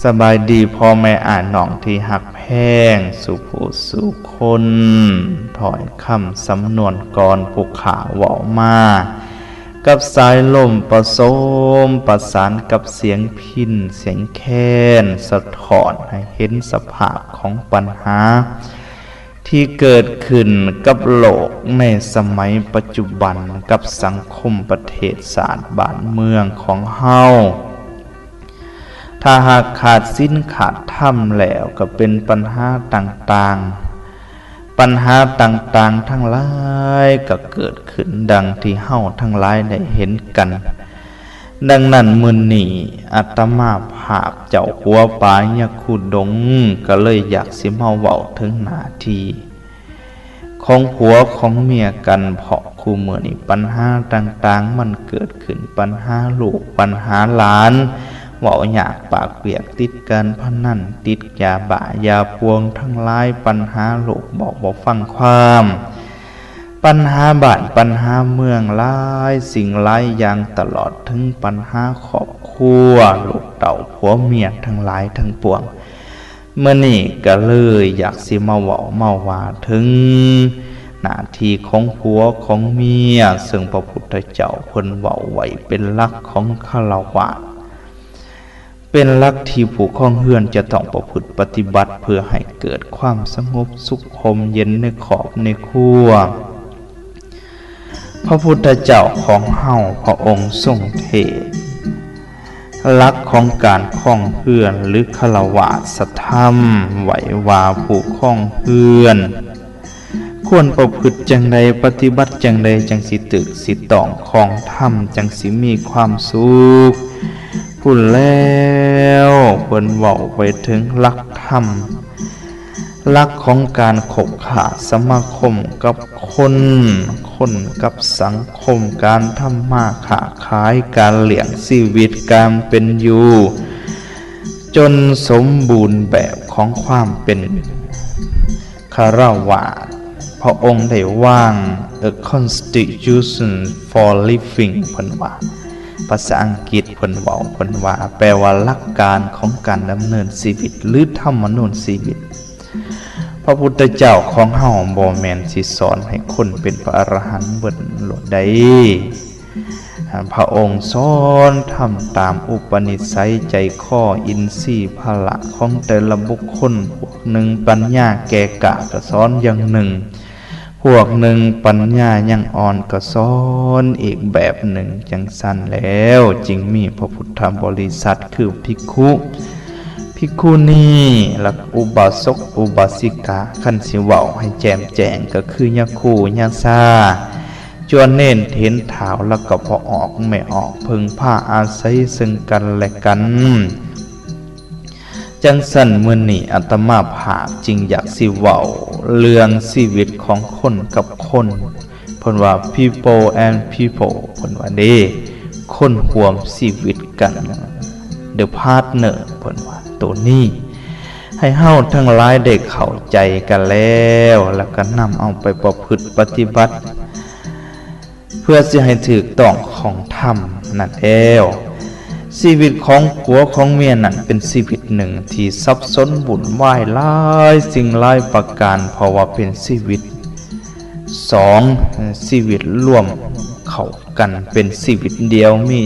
ສະບາຍດີພໍ່ແມ່ອ້າຍນ້ອງທີ່ຮັກແພງສູ່ຜູ້ສູ່ຄົນ, ຖ້ອຍຄຳສຳນວນກອນຜູ້ຂ້າເວົ້າມາ ກັບສາຍລົມປະສົມປະສານກັບສຽງພິນສຽງແຄນ ສະທ້ອນໃຫ້ເຫັນສະພາບຂອງປັນຫາ ທີ່ເກີດຂຶ້ນກັບໂລກໃນສະໄໝປັດຈຸບັນ ກັບສັງຄົມປະເທດຊາດບ້ານເມືອງຂອງເຮົາ. ຖ້າຫາກຂາດສິນຂາດທຳແລ້ວ ກໍເປັນປັນຫາຕ່າງໆ. ປັນຫາຕ່າງໆທັງຫຼາຍກໍເກີດຂຶ້ນ ດັ່ງທີ່ເຮົາທັງຫຼາຍໄດ້ເຫັນກັນ. ດັ່ງນັ້ນ ມື້ນີ້ອາດຕະມາພາບເຈົ້າຫົວປ່າຍາຄູດົງ ກໍເລີຍຢາກຊິມາເວົ້າເຖິງໜ້າທີ່ຂອງຜົວຂອງເມຍກັນ, ເພາະຄູ່ມື້ນີ້ປັນຫາຕ່າງໆມັນເກີດຂຶ້ນ, ປັນຫາລູກ, ປັນຫາຫຼານ, ເວົ້າຍາກປາກປຽກ, ຕິດການພະນັນ, ຕິດຢາບ້າຢາປ່ວງທັງຫຼາຍ, ປັນຫາລູກບອກບໍ່ຟັງຄວາມ, ປັນຫາບ້ານ, ປັນຫາເມືອງ, ຫຼາຍສິ່ງຫຼາຍຢ່າງ, ຕະຫຼອດເຖິງປັນຫາຄອບຄົວ, ລູກເຕົ້າຜົວເມຍທັງຫຼາຍທັງປວງ. ມື້ນີ້ກໍເລີຍຢາກຊິມາເວົ້າມາວ່າເຖິງໜ້າທີ່ຂອງຜົວຂອງເມຍ, ເຊິ່ງພະພຸດທະເຈົ້າເພິ່ນເວົ້າໄວ້ເປັນຫຼັກຂອງຄາລະວາດ. ເປັນຫຼັກທີ່ຜູ້ຄອງເຮືອນຈະຕ້ອງປະພຶດປະຕິບັດ ເພື່ອໃຫ້ເກີດຄວາມສະຫງົບສຸກຮົ່ມເຢັນໃນຄອບໃນຄົວ. ພະພຸດທະເຈົ້າຂອງເຮົາພະອົງຊົງເທດຫຼັກຂອງການຄອງເຮືອນ ຫຼື ຄາລະວາດສະທຳໄວ້ວ່າ ຜູ້ຄອງເຮືອນ ຄວນປະພຶດຈັ່ງໃດ, ປະຕິບັດຈັ່ງໃດ ຈັ່ງຊິຖືກຊິຕ້ອງຄອງທຳ, ຈັ່ງຊິມີຄວາມສຸກພຸ້ນແລ້ວ. ເພິ່ນເວົ້າໄປເຖິງຫຼັກທຳ, ຫຼັກຂອງການຄົບຄ້າສະມາຄົມກັບຄົນ, ຄົນກັບສັງຄົມ, ການທຳມາຄ້າຂາຍ, ການລ້ຽງຊີວິດ, ການເປັນຢູ່ ຈົນສົມບູນແບບຂອງຄວາມເປັນຄາລະວາດ. ພະອົງໄດ້ວາງ A Constitution for Living ເພິ່ນວ່າ, ພາສາອັງກິດເພິ່ນເວົ້າ, ເພິ່ນວ່າ ແປວ່າຫຼັກການຂອງການດຳເນີນຊີວິດ ຫຼື ທຳມະນູນຊີວິດ. ພະພຸດທະເຈົ້າຂອງເຮົາບໍ່ແມ່ນຊິສອນໃຫ້ຄົນເປັນພະອະລະຫັນເບິດໂລດໃດ. ພະອົງສອນທຳຕາມອຸປະນິໄສໃຈຄໍອິນຊີພະລະຂອງແຕ່ລະບຸກຄົນ. ພວກໜຶ່ງປັນຍາແກ່ກ້າກໍສອນຢ່າງໜຶ່ງ, ພວກໜຶ່ງປັນຍາຍັງອ່ອນກໍສອນອີກແບບໜຶ່ງ. ຈັ່ງຊັ້ນແລ້ວຈຶ່ງມີພະພຸດທະບໍລິສັດຄືພິກຂຸ, ພິກຂຸນີ ແລະ ອຸບາສົກ ອຸບາສິກາ. ຄັນຊິເວົ້າໃຫ້ແຈ່ມແຈ້ງກໍຄືຍາຄູ ຍາຊາ ຈົວເນນ ເຖນ ທ້າວ ແລ້ວກໍພໍ່ອອກແມ່ອອກ ເພິ່ງພາອາໄສເຊິ່ງກັນແລະກັນ. ຈັ່ງຊັ້ນ ມື້ນີ້ອາດຕະມາພາບຈຶ່ງຢາກຊິເວົ້າເລື່ອງຊີວິດຂອງຄົນກັບຄົນ. ເພິ່ນວ່າ people and people ເພິ່ນວ່າເດ້, ຄົນຮ່ວມຊີວິດກັນ, the partner ເພິ່ນວ່າ. ໂຕນີ້ໃຫ້ເຮົາທັງຫຼາຍໄດ້ເຂົ້າໃຈກັນແລ້ວ ແລ້ວກໍນຳເອົາໄປປະພຶດປະຕິບັດ ເພື່ອຊິໃຫ້ຖືກຕ້ອງຂອງທຳນັ້ນແລ້ວ. ຊີວິດຂອງຜົວຂອງເມຍນັ້ນເປັນຊີວິດໜຶ່ງທີ່ສັບສົນວຸ່ນວາຍຫຼາຍສິ່ງຫຼາຍປະການ, ເພາະວ່າເປັນຊີວິດສອງ, ຊີວິດລວມເຂົ້າກັນເປັນຊີວິດດຽວ, ມີ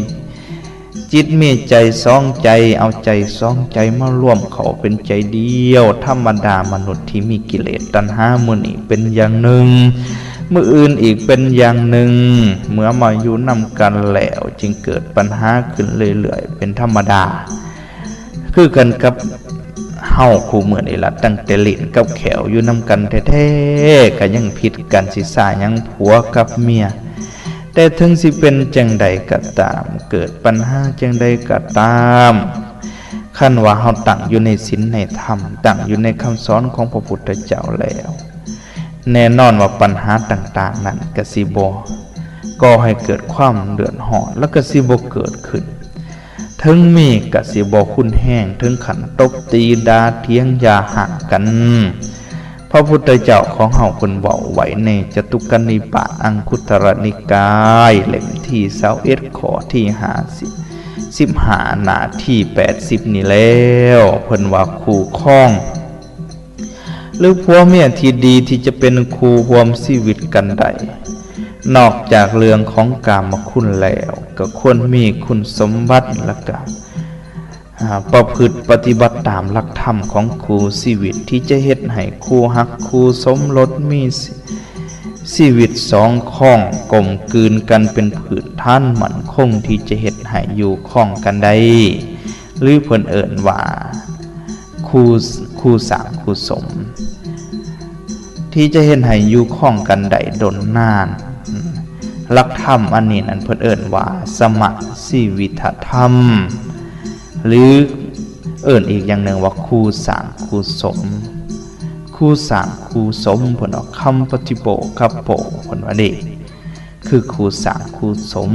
ຈິດມີໃຈສອງໃຈ, ເອົາໃຈສອງໃຈມາລວມເຂົ້າເປັນໃຈດຽວ. ທຳມະດາມະນຸດທີ່ມີກິເລດຕັນຫາ ມື້ນີ້ເປັນຢ່າງໜຶ່ງ, ມື້ອື່ນອີກເປັນຢ່າງໜຶ່ງ. ເມື່ອມາຢູ່ນຳກັນແລ້ວ ຈຶ່ງເກີດປັນຫາຂຶ້ນເລື້ອຍໆ ເປັນທຳມະດາ. ຄືກັນກັບເຮົາຄູ່ມື້ນີ້ລະ, ຕັ້ງແຕ່ຫຼິ້ນກັບແຂ້ວຢູ່ນຳກັນແທ້ໆ ກໍຍັງຜິດກັນ, ຊິຊາຫຍັງຜົວກັບເມຍ. ແຕ່ເຖິງຊິເປັນຈັ່ງໃດກໍຕາມ, ເກີດປັນຫາຈັ່ງໃດກໍຕາມ, ຄັນວ່າເຮົາຕັ້ງຢູ່ໃນສິນໃນທຳ, ຕັ້ງຢູ່ໃນຄຳສອນຂອງພະພຸດທະເຈົ້າແລ້ວ, ແນ່ນອນວ່າປັນຫາຕ່າງໆນັ້ນກໍຊິບໍ່ກໍ່ໃຫ້ເກີດຄວາມເດືອດຮ້ອນ ແລະ ກໍຊິບໍ່ເກີດຂຶ້ນ. ເຖິງມີກໍຊິບໍ່ຮຸນແຮງເຖິງຂັ້ນຕົບຕີ, ດ່າຖຽງ, ຢ່າຮ້າງກັນ. ພະພຸດທະເຈົ້າຂອງເຮົາເພິ່ນເວົ້າໄວ້ໃນຈະຕຸກະນິບາດ ອັງຄຸດທະລະນິກາຍ ເຫຼັ້ມທີຊາວເອັດ ຂໍ້ທີຫ້າສິບ ສິບຫ້າ ໜ້າທີແປດສິບນີ້ແລ້ວ ເພິ່ນວ່າຄູ່ຄອງ ຫຼື ຜົວເມຍທີ່ດີທີ່ຈະເປັນຄູ່ຮ່ວມຊີວິດກັນໄດ້ ນອກຈາກເລື່ອງຂອງກາມະຄຸນແລ້ວ ກໍຄວນມີຄຸນສົມບັດ ແລະ ກະ ອາ ປະພຶດປະຕິບັດຕາມຫຼັກທຳຂອງຄູ່ຊີວິດ ທີ່ຈະເຮັດໃຫ້ຄູ່ຮັກຄູ່ສົມລົດມີ ຊີວິດສອງຄອງກົມກືນກັນເປັນພື້ນຖານໝັ້ນຄົງທີ່ຈະເຮັດໃຫ້ຢູ່ຄອງກັນໄດ້ ຫຼື ເພິ່ນເອີ້ນວ່າຄູ່ ຄູ່ສ້າງຄູ່ສົມ ທີ່ຈະເຮັດໃຫ້ຢູ່ຄອງກັນໄດ້ດົນນານ. ຫຼັກທຳອັນນີ້ນັ້ນເພິ່ນເອີ້ນວ່າສະມະຊີວິທະທຳ ຫຼື ເອີ້ນອີກຢ່າງໜຶ່ງວ່າຄູ່ສ້າງຄູ່ສົມ. ຄູ່ສ້າງຄູ່ສົມ ເພິ່ນວ່າ compatible couple ເພິ່ນວ່າເດ້ ຄືຄູ່ສ້າງຄູ່ສົມ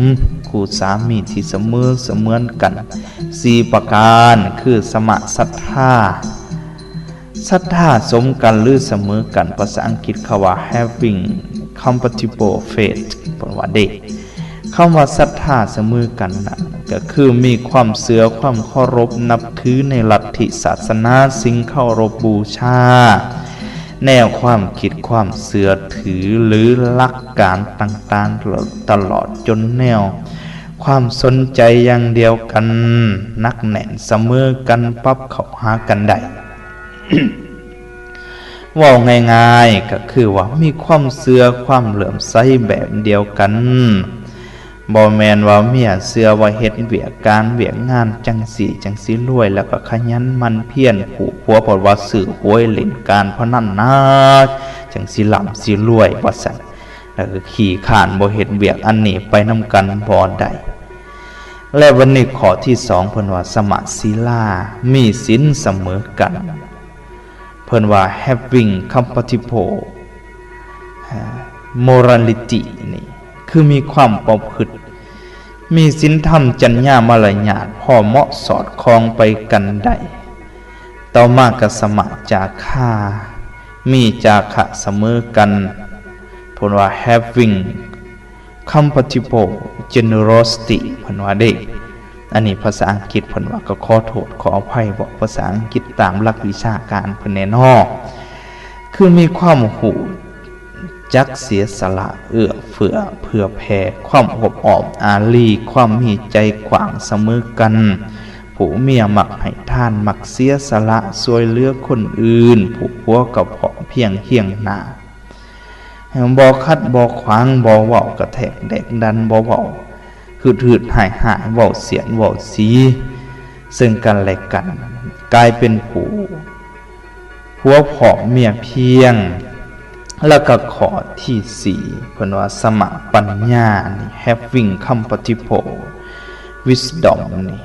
ຄູ່ສາມີທີ່ສະເໝີສະເໝືອນກັນ ສີ່ປະການ ຄື ສະມະສັດທາ ສັດທາສົມກັນ ຫຼື ສະເໝີກັນ ພາສາອັງກິດເຂົາວ່າ having compatible faith ເພິ່ນວ່າເດ້. ຄຳວ່າສັດທາສະເໝີກັນນັ້ນ ກໍຄືມີຄວາມເຊື່ອ ຄວາມເຄົາລົບນັບຖືໃນລັດທິສາສະໜາ ສິ່ງເຄົາລົບບູຊາ, ແນວຄວາມຄິດຄວາມເຊື່ອຖື ຫຼື ຫຼັກການຕ່າງໆ ຕະຫຼອດຈົນແນວຄວາມສົນໃຈຢ່າງດຽວກັນ, ໜັກແໜ້ນສະເໝີກັນ, ປັບເຂົ້າຫາກັນໄດ້. ເວົ້າງ່າຍໆ ກໍຄືວ່າມີຄວາມເຊື່ອ ຄວາມເຫຼື້ອມໃສແບບດຽວກັນ. ບໍ່ແມ່ນວ່າເມຍເຊື່ອວ່າເຮັດວຽກການວຽກງານຈັ່ງຊີ້ຈັ່ງຊີ້ລວຍ ແລ້ວກໍຂະຫຍັນໝັ່ນພຽນ. ຜູ້ຜົວເພິ່ນວ່າຊື້ຫວຍຫຼິ້ນການພະນັນນະ ຈັ່ງຊິລ່ຳຊິລວຍ ວ່າຊັ້ນ. ແລ້ວກໍຂີ້ຄ້ານບໍ່ເຮັດວຽກ ອັນນີ້ໄປນຳກັນບໍ່ໄດ້. ແລະ ບັດນີ້ຂໍ້ທີສອງ ເພິ່ນວ່າສະມະສີລາ ມີສິນສະເໝີກັນ. ເພິ່ນວ່າ having compatible morality ນີ້ ຄືມີຄວາມປະພຶດ ມີສິນທຳ ຈັນຍາ ມາລະຍາດ ພໍເໝາະສອດຄ່ອງໄປກັນໄດ້. ຕໍ່ມາກໍສະມະຈາຄາ ມີຈາຄະສະເໝີກັນ. ເພິ່ນວ່າ having compatible generosity ເພິ່ນວ່າເດ້. ອັນນີ້ພາສາອັງກິດເພິ່ນວ່າ ກໍຂໍໂທດຂໍອະໄພ ເວົ້າພາສາອັງກິດຕາມຫຼັກວິຊາການເພິ່ນແດ່ເນາະ. ຄືມີຄວາມຮູ້ຈັກເສຍສະຫຼະ ເອື້ອເຟື້ອເຜື່ອແຜ່ ຄວາມອົບອ້ອມອາລີ ຄວາມມີໃຈກວ້າງສະເໝີກັນ. ຜູ້ເມຍມັກໃຫ້ທານ ມັກເສຍສະຫຼະຊ່ວຍເຫຼືອຄົນອື່ນ, ຜູ້ຜົວກໍພ້ອມພຽງຄຽງໜ້າ ບໍ່ຂັດບໍ່ຂວາງ, ບໍ່ເວົ້າກະແທກແດກດັນ, ບໍ່ເວົ້າຫືດໆຮ້າຍໆ, ເວົ້າສຽດເວົ້າສີເຊິ່ງກັນແລະກັນ, ກາຍເປັນຜູ້ຜົວພ້ອມເມຍພຽງ. ແລ້ວກໍຂໍ້ທີສີ່ ເພິ່ນວ່າສະມະປັນຍານີ້ having compatible wisdom ນີ້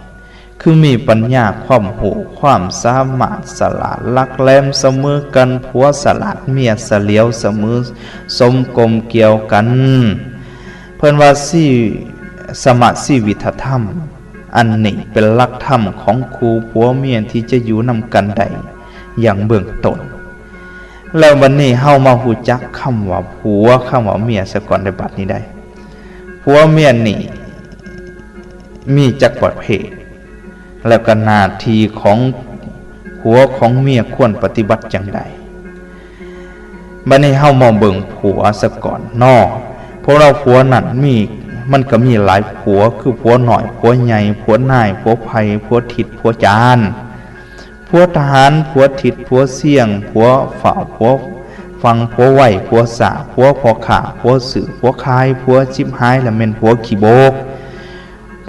ຄືມີປັນຍາ ຄວາມຮູ້ ຄວາມສາມາດ ສະຫຼາດ ຫຼັກແຫຼມ ສະເໝີກັນ, ຜົວສະຫຼາດ ເມຍສະຫຼຽວ ສະເໝີສົມກົມກ່ຽວກັນ. ເພິ່ນວ່າ ຊີ ສະມະຊີວິດທະທຳ ອັນນີ້ເປັນຫຼັກທຳຂອງຄູ່ຜົວເມຍທີ່ຈະຢູ່ນຳກັນໄດ້ຢ່າງເບື້ອງຕົ້ນ. ແລ້ວບັດນີ້ເຮົາມາຮູ້ຈັກຄຳວ່າຜົວ ຄຳວ່າເມຍສາກ່ອນໄດ້ບັດນີ້ໄດ໋. ຜົວເມຍນີ້ ມີຈັກປະເພດ ແລ້ວກໍໜ້າທີ່ຂອງຜົວຂອງເມຍຄວນປະຕິບັດຈັ່ງໃດ? ບັດນີ້ເຮົາມາເບິ່ງຜົວສາກ່ອນເນາະ. ພວກເຮົາຜົວນັ້ນມີ ມັນກໍມີຫຼາຍຜົວ ຄືຜົວນ້ອຍ ຜົວໃຫຍ່ ຜົວນາຍ ຜົວໃພ້ ຜົວທິດ ຜົວຈານ ຜົວທະຫານ ຜົວທິດ ຜົວຊຽງ ຜົວຟ້າວ ຜົວຟັ່ງ ຜົວໄວ ຜົວຊ້າ ຜົວພໍ່ຄ້າ ຜົວຊື້ ຜົວຂາຍ ຜົວຈິບຫາຍ ລະແມ່ນຜົວຂີ້ໂບກ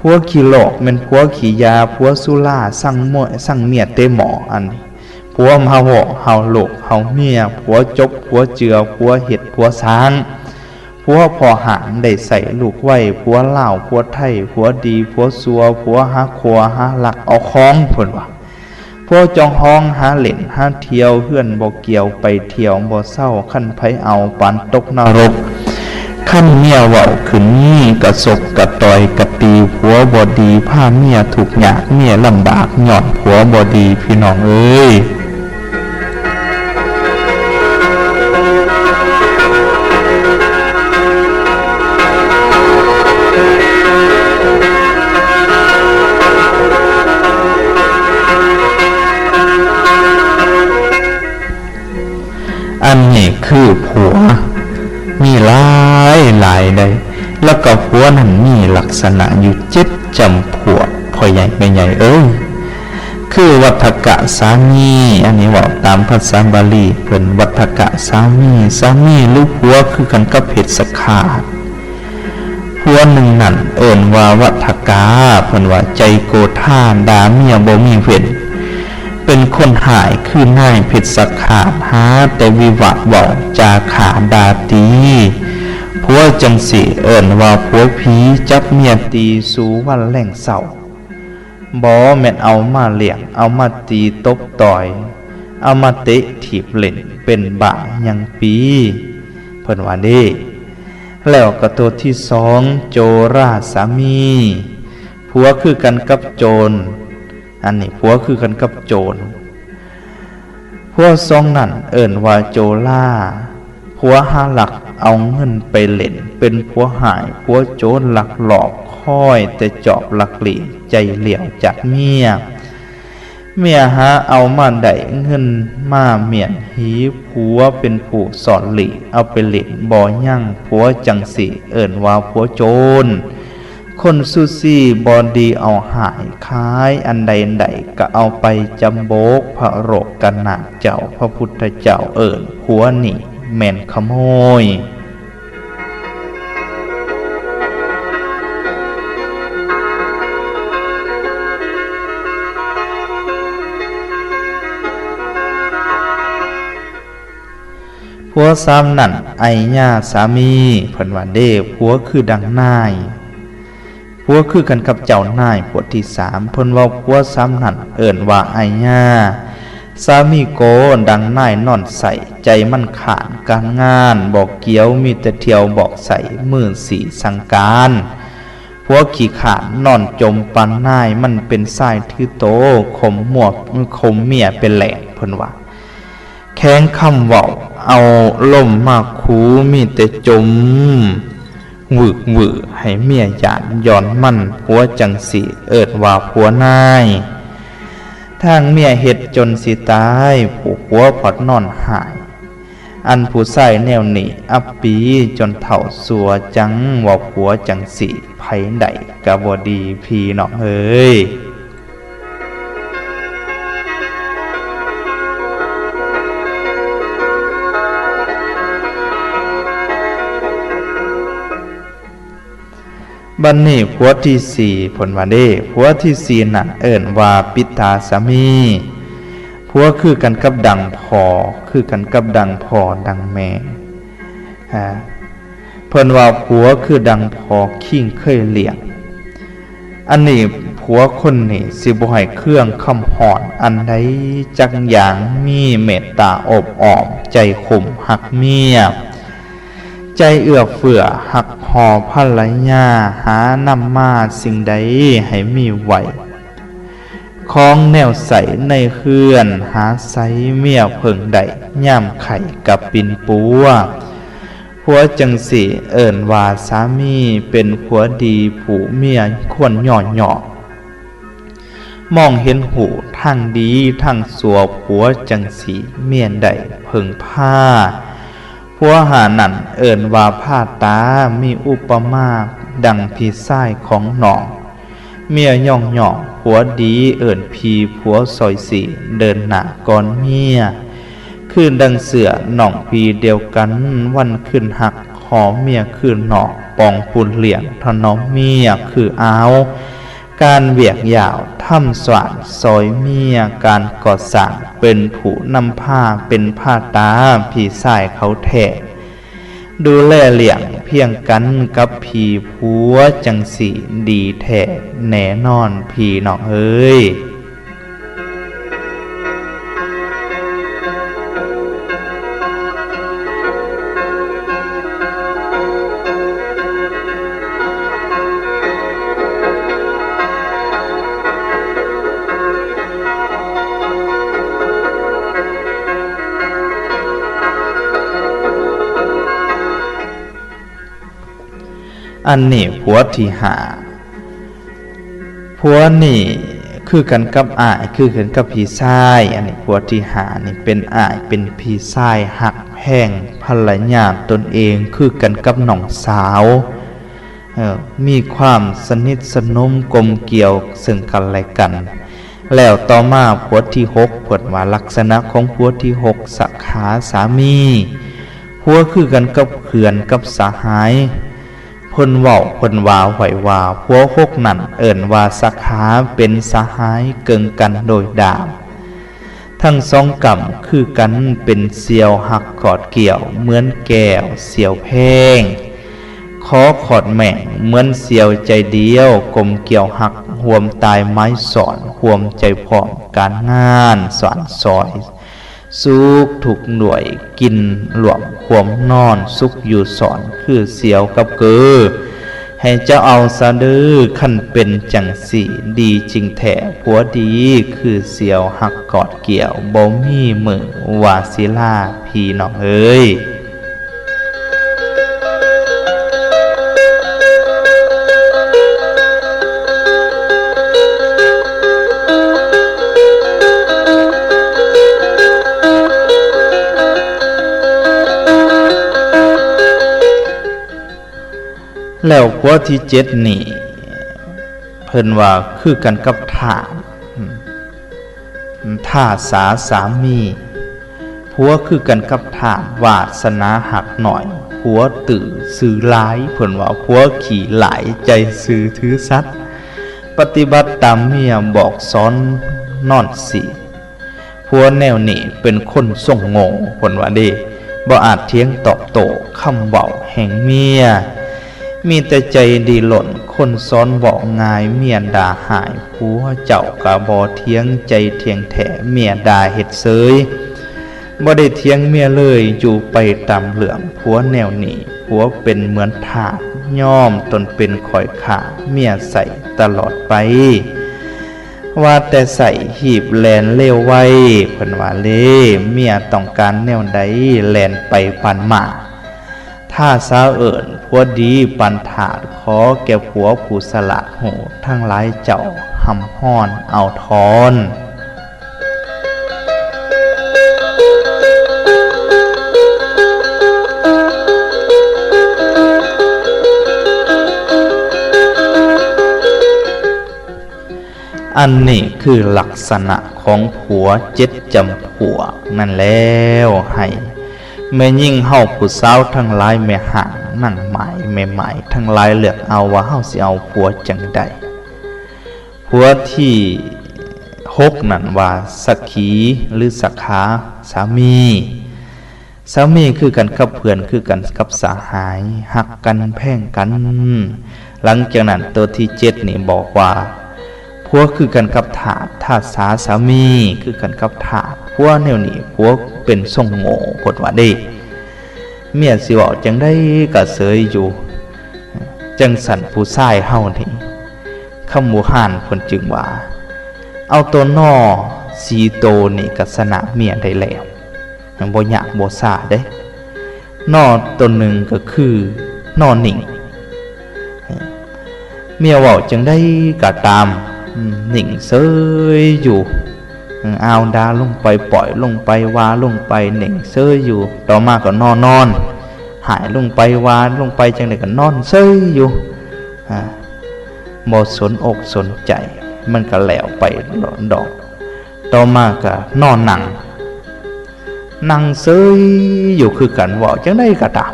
ຜົວຂີ້ຫຼອກ ແມ່ນຜົວຂີ້ຢາ ຜົວສຸລາ ຊັງມວຍ ຊັງເມຍເຕະໝໍ້. ອັນນີ້ຜົວມາເວົ້າເຮົາລູກເຮົາເມຍ ຜົວຈົບ ຜົວເຈື່ອ ຜົວເຮັດ ຜົວສ້າງ ຜົວພໍ່ຫ້າງໄດ້ໃຊ້ລູກໄວ ຜົວລາວ ຜົວໄທ ຜົວດີ ຜົວຊົ່ວ ຜົວຫາຂົວຫາລັກເອົາຂອງ ເພິ່ນວ່າ. ພວກເຈົ້າຂອງຫາຫຼິ້ນຫາທ່ຽວ ເຮືອນບໍ່ກ່ຽວໄປທ່ຽວບໍ່ເຊົາ ຄັນໃຜເອົາປານຕົກນະລົກ ຄັນເມຍເວົ້າຂຶ້ນມີກະຊົກກະຕ່ອຍກະຕີ ຜົວບໍ່ດີພາເມຍທຸກຍາກ ເມຍລຳບາກຍ້ອນຜົວບໍ່ດີ ພີ່ນ້ອງເອີຍ. ອັນນີ້ຄືຜົວ ມີຫຼາຍຫຼາຍໃດ໋ ແລ້ວກໍຜົວນັ້ນມີລັກສະນະຢູ່ເຈັດຈຳພວກ ພໍ່ໃຫຍ່ແມ່ໃຫຍ່ເອີຍ. ຄືວັດທະກະສາມີ ອັນນີ້ເວົ້າຕາມພາສາບາລີ ເພິ່ນວັດທະກະສາມີ ສາມີຫຼືຜົວຄືກັນກັບເພັດສະຄາດ. ຜົວໜຶ່ງນັ້ນເອີ້ນວ່າວັດທະກາ ເພິ່ນວ່າໃຈໂກທາ ດ່າເມຍບໍ່ມີເວັ້ນ ເປັນຄົນຮ້າຍຄືນາຍເພັດສະຄາດ ຫາແຕ່ວິວາດເວົ້າຈາຂ້າດ່າຕີ ຜົວຈັ່ງຊີ້ເອີ້ນວ່າຜົວຜີ ຈັບເມຍຕີສູ່ວັນແລງເຊົ້າ ບໍ່ແມ່ນເອົາມາລ້ຽງ ເອົາມາຕີຕົບຕ່ອຍ ເອົາມາເຕະຖີບຫຼິ້ນ ເປັນບ້າຫຍັງປີ ເພິ່ນວ່າເດ້. ແລ້ວກໍໂຕທີສອງ ໂຈລາສາມີ ຜົວຄືກັນກັບໂຈນ ອັນນີ້ຜົວຄືກັນກັບໂຈນ. ຜົວສອງນັ້ນເອີ້ນວ່າໂຈລາ ຜົວຫາລັກເອົາເງິນໄປຫຼິ້ນ ເປັນຜົວຮ້າຍ ຜົວໂຈນລັກລອບ ຄອຍແຕ່ຈອບລັກລີ້ ໃຈຫຼຽວຈາກເມຍ. ເມຍຫາເອົາມາໄດ້ເງິນມາມ້ຽນຫີ ຜົວເປັນຜູ້ສ້ອນລີ້ ເອົາໄປຫຼິ້ນບໍ່ຍັງ ຜົວຈັ່ງຊີ້ເອີ້ນວ່າຜົວໂຈນ. ຄົນຊູຊີບໍ່ດີເອົາຮ້າຍ ຂາຍອັນໃດໄດ້ກໍເອົາໄປຈຳບົກ ພະໂລກະນາດເຈົ້າ ພະພຸດທະເຈົ້າເອີ້ນຜົວນີ້ແມ່ນຂະໂມຍ. ຜົວສາມນັ້ນ ໄອຍາສາມີ ເພິ່ນວ່າເດ້ ຜົວຄືດັ່ງນາຍ ຜົວຄືກັນກັບເຈົ້ານາຍ. ບົດທີສາມ ເພິ່ນເວົ້າຜົວສາມນັ້ນເອີ້ນວ່າໄອຍາ ສາມີໂກ ດັ່ງນາຍນອນໃຊ້ ໃຈມັນຂາດການງານບໍ່ກ່ຽວ ມີແຕ່ທ່ຽວບອກໃສ່ ມືສີ່ສັ່ງການ. ຜົວຂີ້ຂາດນອນຈົມປານນາຍ ມັນເປັນຊາຍຖືໂຕ ຂົ່ມມວກ ຂົ່ມເມຍເປັນແຫຼກ ເພິ່ນວ່າ ແຂງຄຳເວົ້າ ເອົາລົມມາຂູ່ ມີແຕ່ຈົມວືກວື ໃຫ້ເມຍຢ້ານ ຍ້ອນມັນຜົວຈັ່ງຊີ້ ເອີ້ນວ່າຜົວນາຍ. ທາງເມຍເຮັດຈົນຊິຕາຍ ຜູ້ຜົວພັດນອນຮ້າຍ ອັນຜູ້ຊາຍແນວນີ້ອັບປີ ຈົນເຖົ້າຊົ່ວຈັ່ງວ່າຜົວຈັ່ງຊີ້ ໃຜໄດ້ກະບໍ່ດີ ພີ່ນ້ອງເອີຍ. ບັດນີ້ຜົວທີສີ່ ເພິ່ນວ່າເດ້ ຜົວທີສີ່ນັ້ນເອີ້ນວ່າປິດຕາສາມີ ຜົວຄືກັນກັບດັ່ງພໍ່ ຄືກັນກັບດັ່ງພໍ່ ດັ່ງແມ່. ເພິ່ນວ່າຜົວຄືດັ່ງພໍ່ຄິງເຄີຍລ້ຽງ. ອັນນີ້ຜົວຄົນນີ້ຊິບໍ່ໃຫ້ເຄືອງຄຳຮ້ອນອັນໃດຈັກຢ່າງ ມີເມດຕາໂອບອ້ອມ ໃຈຄຸ້ມຮັກເມຍ ໃຈເອື້ອເຟື້ອຮັກຫໍ່ພັນລະຍາ ຫານຳມາສິ່ງໃດໃຫ້ມີໄວ້ ຂອງແນວໃຊ້ໃນເຮືອນ ຫາໃຊ້ເມຍເພິ່ງໄດ້ ຍາມໄຂ້ກະປິ່ນປົວ. ຜົວຈັ່ງຊີ້ເອີ້ນວ່າສາມີ ເປັນຜົວດີຜູ້ເມຍຄວນຍໍ້ໆ ມອງເຫັນຮູ້ທັງດີທັງຊົ່ວ ຜົວຈັ່ງຊີ້ເມຍໄດ້ເພິ່ງພາ. ຜົວຫ້ານັ້ນເອີ້ນວ່າພາຕາ ມີອຸປະມາດັ່ງພີ່ຊາຍຂອງນ້ອງ ເມຍຍ້ອງໆ ຜົວດີເອີ້ນພີ່ ຜົວຊ່ອຍຊີ້ເດີນໜ້າກ່ອນເມຍ ຄືດັ່ງເສື້ອນ້ອງພີ່ດຽວກັນ ວັນຄືນຮັກ ຂໍເມຍຄືນອກ ປອງປຸນລ້ຽງຖະໜອມເມຍຄືອາວ ການວຽກຢາວທຳສວານຊ່ອຍເມຍ ການກໍ່ສ້າງ ເປັນຜູ້ນຳພາ ເປັນພາຕາພີ່ຊາຍເຂົາແທ້ ດູແລລ້ຽງພຽງກັນກັບພີ່ຜົວ ຈັ່ງຊີ້ດີແທ້ແນ່ນອນ ພີ່ນ້ອງເອີຍ. ອັນນີ້ຜົວທີຫ້າ ຜົວນີ້ ຄືກັນກັບອ້າຍ ຄືກັນກັບພີ່ຊາຍ. ອັນນີ້ ຜົວທີຫ້ານີ້ເປັນອ້າຍ ເປັນພີ່ຊາຍ ຮັກແພງພັນລະຍາຕົນເອງ ຄືກັນກັບນ້ອງສາວ. ເອີ ມີຄວາມສະໜິດສະໜົມກົມກ່ຽວເຊິ່ງກັນແລະກັນ. ແລ້ວຕໍ່ມາຜົວທີຫົກ ເພິ່ນວ່າລັກສະນະຂອງຜົວທີຫົກ ສະຂາສາມີ ຜົວຄືກັນກັບເພື່ອນກັບສະຫາຍ. ເພິ່ນເວົ້າ ເພິ່ນວ່າໄວ້ວ່າ ຜົວຫົກນັ້ນເອີ້ນວ່າສະຂາ ເປັນສະຫາຍເກິ່ງກັນໂດຍດາມ. ທັງສອງກຳຄືກັນເປັນສ່ຽວຮັກກອດກ່ຽວ ເໝືອນແກ້ວສ່ຽວແພງ. ຂໍຂອດແໝ້ງເໝືອນສ່ຽວໃຈດຽວ ກົມກ່ຽວຮັກຮ່ວມຕາຍໝາຍສອນ ຮ່ວມໃຈພ້ອມການງານສານຊອຍ ສຸກທຸກດ້ວຍກິນລວມຄວາມນອນ ສຸກຢູ່ສອນຄືສ່ຽວກັບເກີ. ໃຫ້ເຈົ້າເອົາຊະເດີ ຄັນເປັນຈັ່ງຊີ້ດີຈິງແທ້ ຜົວດີຄືສ່ຽວຮັກກອດກ່ຽວ ບໍ່ມີມື້ວ່າຊິລາພີ່ນ້ອງເອີຍ. ແລ້ວຜົວທີເຈັດນີ້ ເພິ່ນວ່າຄືກັນກັບທາດ ອາ ທ່າສາສາມີ ຜົວຄືກັນກັບທາດ ວາດສະໜາຮັກໜ້ອຍ ຜົວຕື້ຊື່ຫຼາຍ. ເພິ່ນວ່າຜົວຂີ້ຫຼາຍ ໃຈຊື່ຖືສັດ ປະຕິບັດຕາມເມຍບອກສອນນອນສີ. ຜົວແນວນີ້ເປັນຄົນຊົງໂງ່ ເພິ່ນວ່າເດ້ ບໍ່ອາດຖຽງຕອບໂຕ້ຄຳເວົ້າແຫ່ງເມຍ ມີແຕ່ໃຈດີລົ້ນ. ຄົນສອນເວົ້າງ່າຍ ເມຍດ່າຮ້າຍ ຜົວເຈົ້າກະບໍ່ຖຽງໃຈຖຽງແທ້ ເມຍດ່າເຮັດເສີຍ ບໍ່ໄດ້ຖຽງເມຍເລີຍ ຢູ່ໄປຕາມເລື່ອງ. ຜົວແນວນີ້ ຜົວເປັນເໝືອນທາດ ຍອມຕົນເປັນຂ້ອຍຂ້າ ເມຍໃຊ້ຕະຫຼອດໄປ. ວ່າແຕ່ໃຊ້ຮີບແລ່ນເລວໄວ ເພິ່ນວ່າເລ ເມຍຕ້ອງການແນວໃດ ແລ່ນໄປປານມ້າ. ຖ້າສາວເອີ້ນ ຜົວດີປານທາດ ຂໍແກ່ຜົວຜູ້ສະຫຼາດຮູ້ ທັງຫຼາຍເຈົ້າຮ່ຳຮອນເອົາທອນ. ອັນນີ້ຄືລັກສະນະຂອງຜົວເຈັດຈຳພວກນັ້ນແລ້ວ ໃຫ້ແມ່ຍິງເຮົາຜູ້ສາວທັງຫຼາຍ ແມ່ຮ້າງນາງໝ້າຍ ແມ່ໝ້າຍທັງຫຼາຍ ເລືອກເອົາວ່າເຮົາຊິເອົາຜົວຈັ່ງໃດ. ຜົວທີຫົກນັ້ນວ່າສັກຂີ ຫຼື ສະຂາສາມີ. ສາມີຄືກັນກັບເພື່ອນ ຄືກັນກັບສະຫາຍ ຮັກກັນແພງກັນ. ຫຼັງຈາກນັ້ນໂຕທີເຈັດນີ້ບອກວ່າ ຜົວຄືກັນກັບທາດ ທາດສາສາມີ ຄືກັນກັບທາດ. ຜົວແນວນີ້ ຜົວເປັນຊົງໂງ່ ເພິ່ນວ່າເດ້ ເມຍຊິເວົ້າຈັ່ງໃດກະເສີຍຢູ່. ຈັ່ງຊັ້ນຜູ້ຊາຍເຮົານີ້ ຄຳບູຮານເພິ່ນຈຶ່ງວ່າ ເອົາໂຕນໍສີ່ໂຕນີ້ກະຊະນະເມຍໄດ້ແລ້ວ ບໍ່ຍາກບໍ່ຊ້າເດ້. ນໍໂຕໜຶ່ງກະຄືນໍນິ່ງ ເມຍເວົ້າຈັ່ງໃດກະຕາມ ນິ່ງເສີຍຢູ່. ອ້າວ ດ່າລົງໄປ ປ້ອຍລົງໄປ ວ່າລົງໄປ ນິ່ງເສີຍຢູ່. ຕໍ່ມາກໍນໍນອນ ຮ້າຍລົງໄປ ວ່າລົງໄປ ຈັ່ງໃດກໍນອນເສີຍຢູ່ ອາ ບໍ່ສົນອົກສົນໃຈ ມັນກໍແລ້ວໄປດອກ. ຕໍ່ມາກໍນໍນັ່ງ ນັ່ງເສີຍຢູ່ຄືກັນ ເວົ້າຈັ່ງໃດກໍຕາມ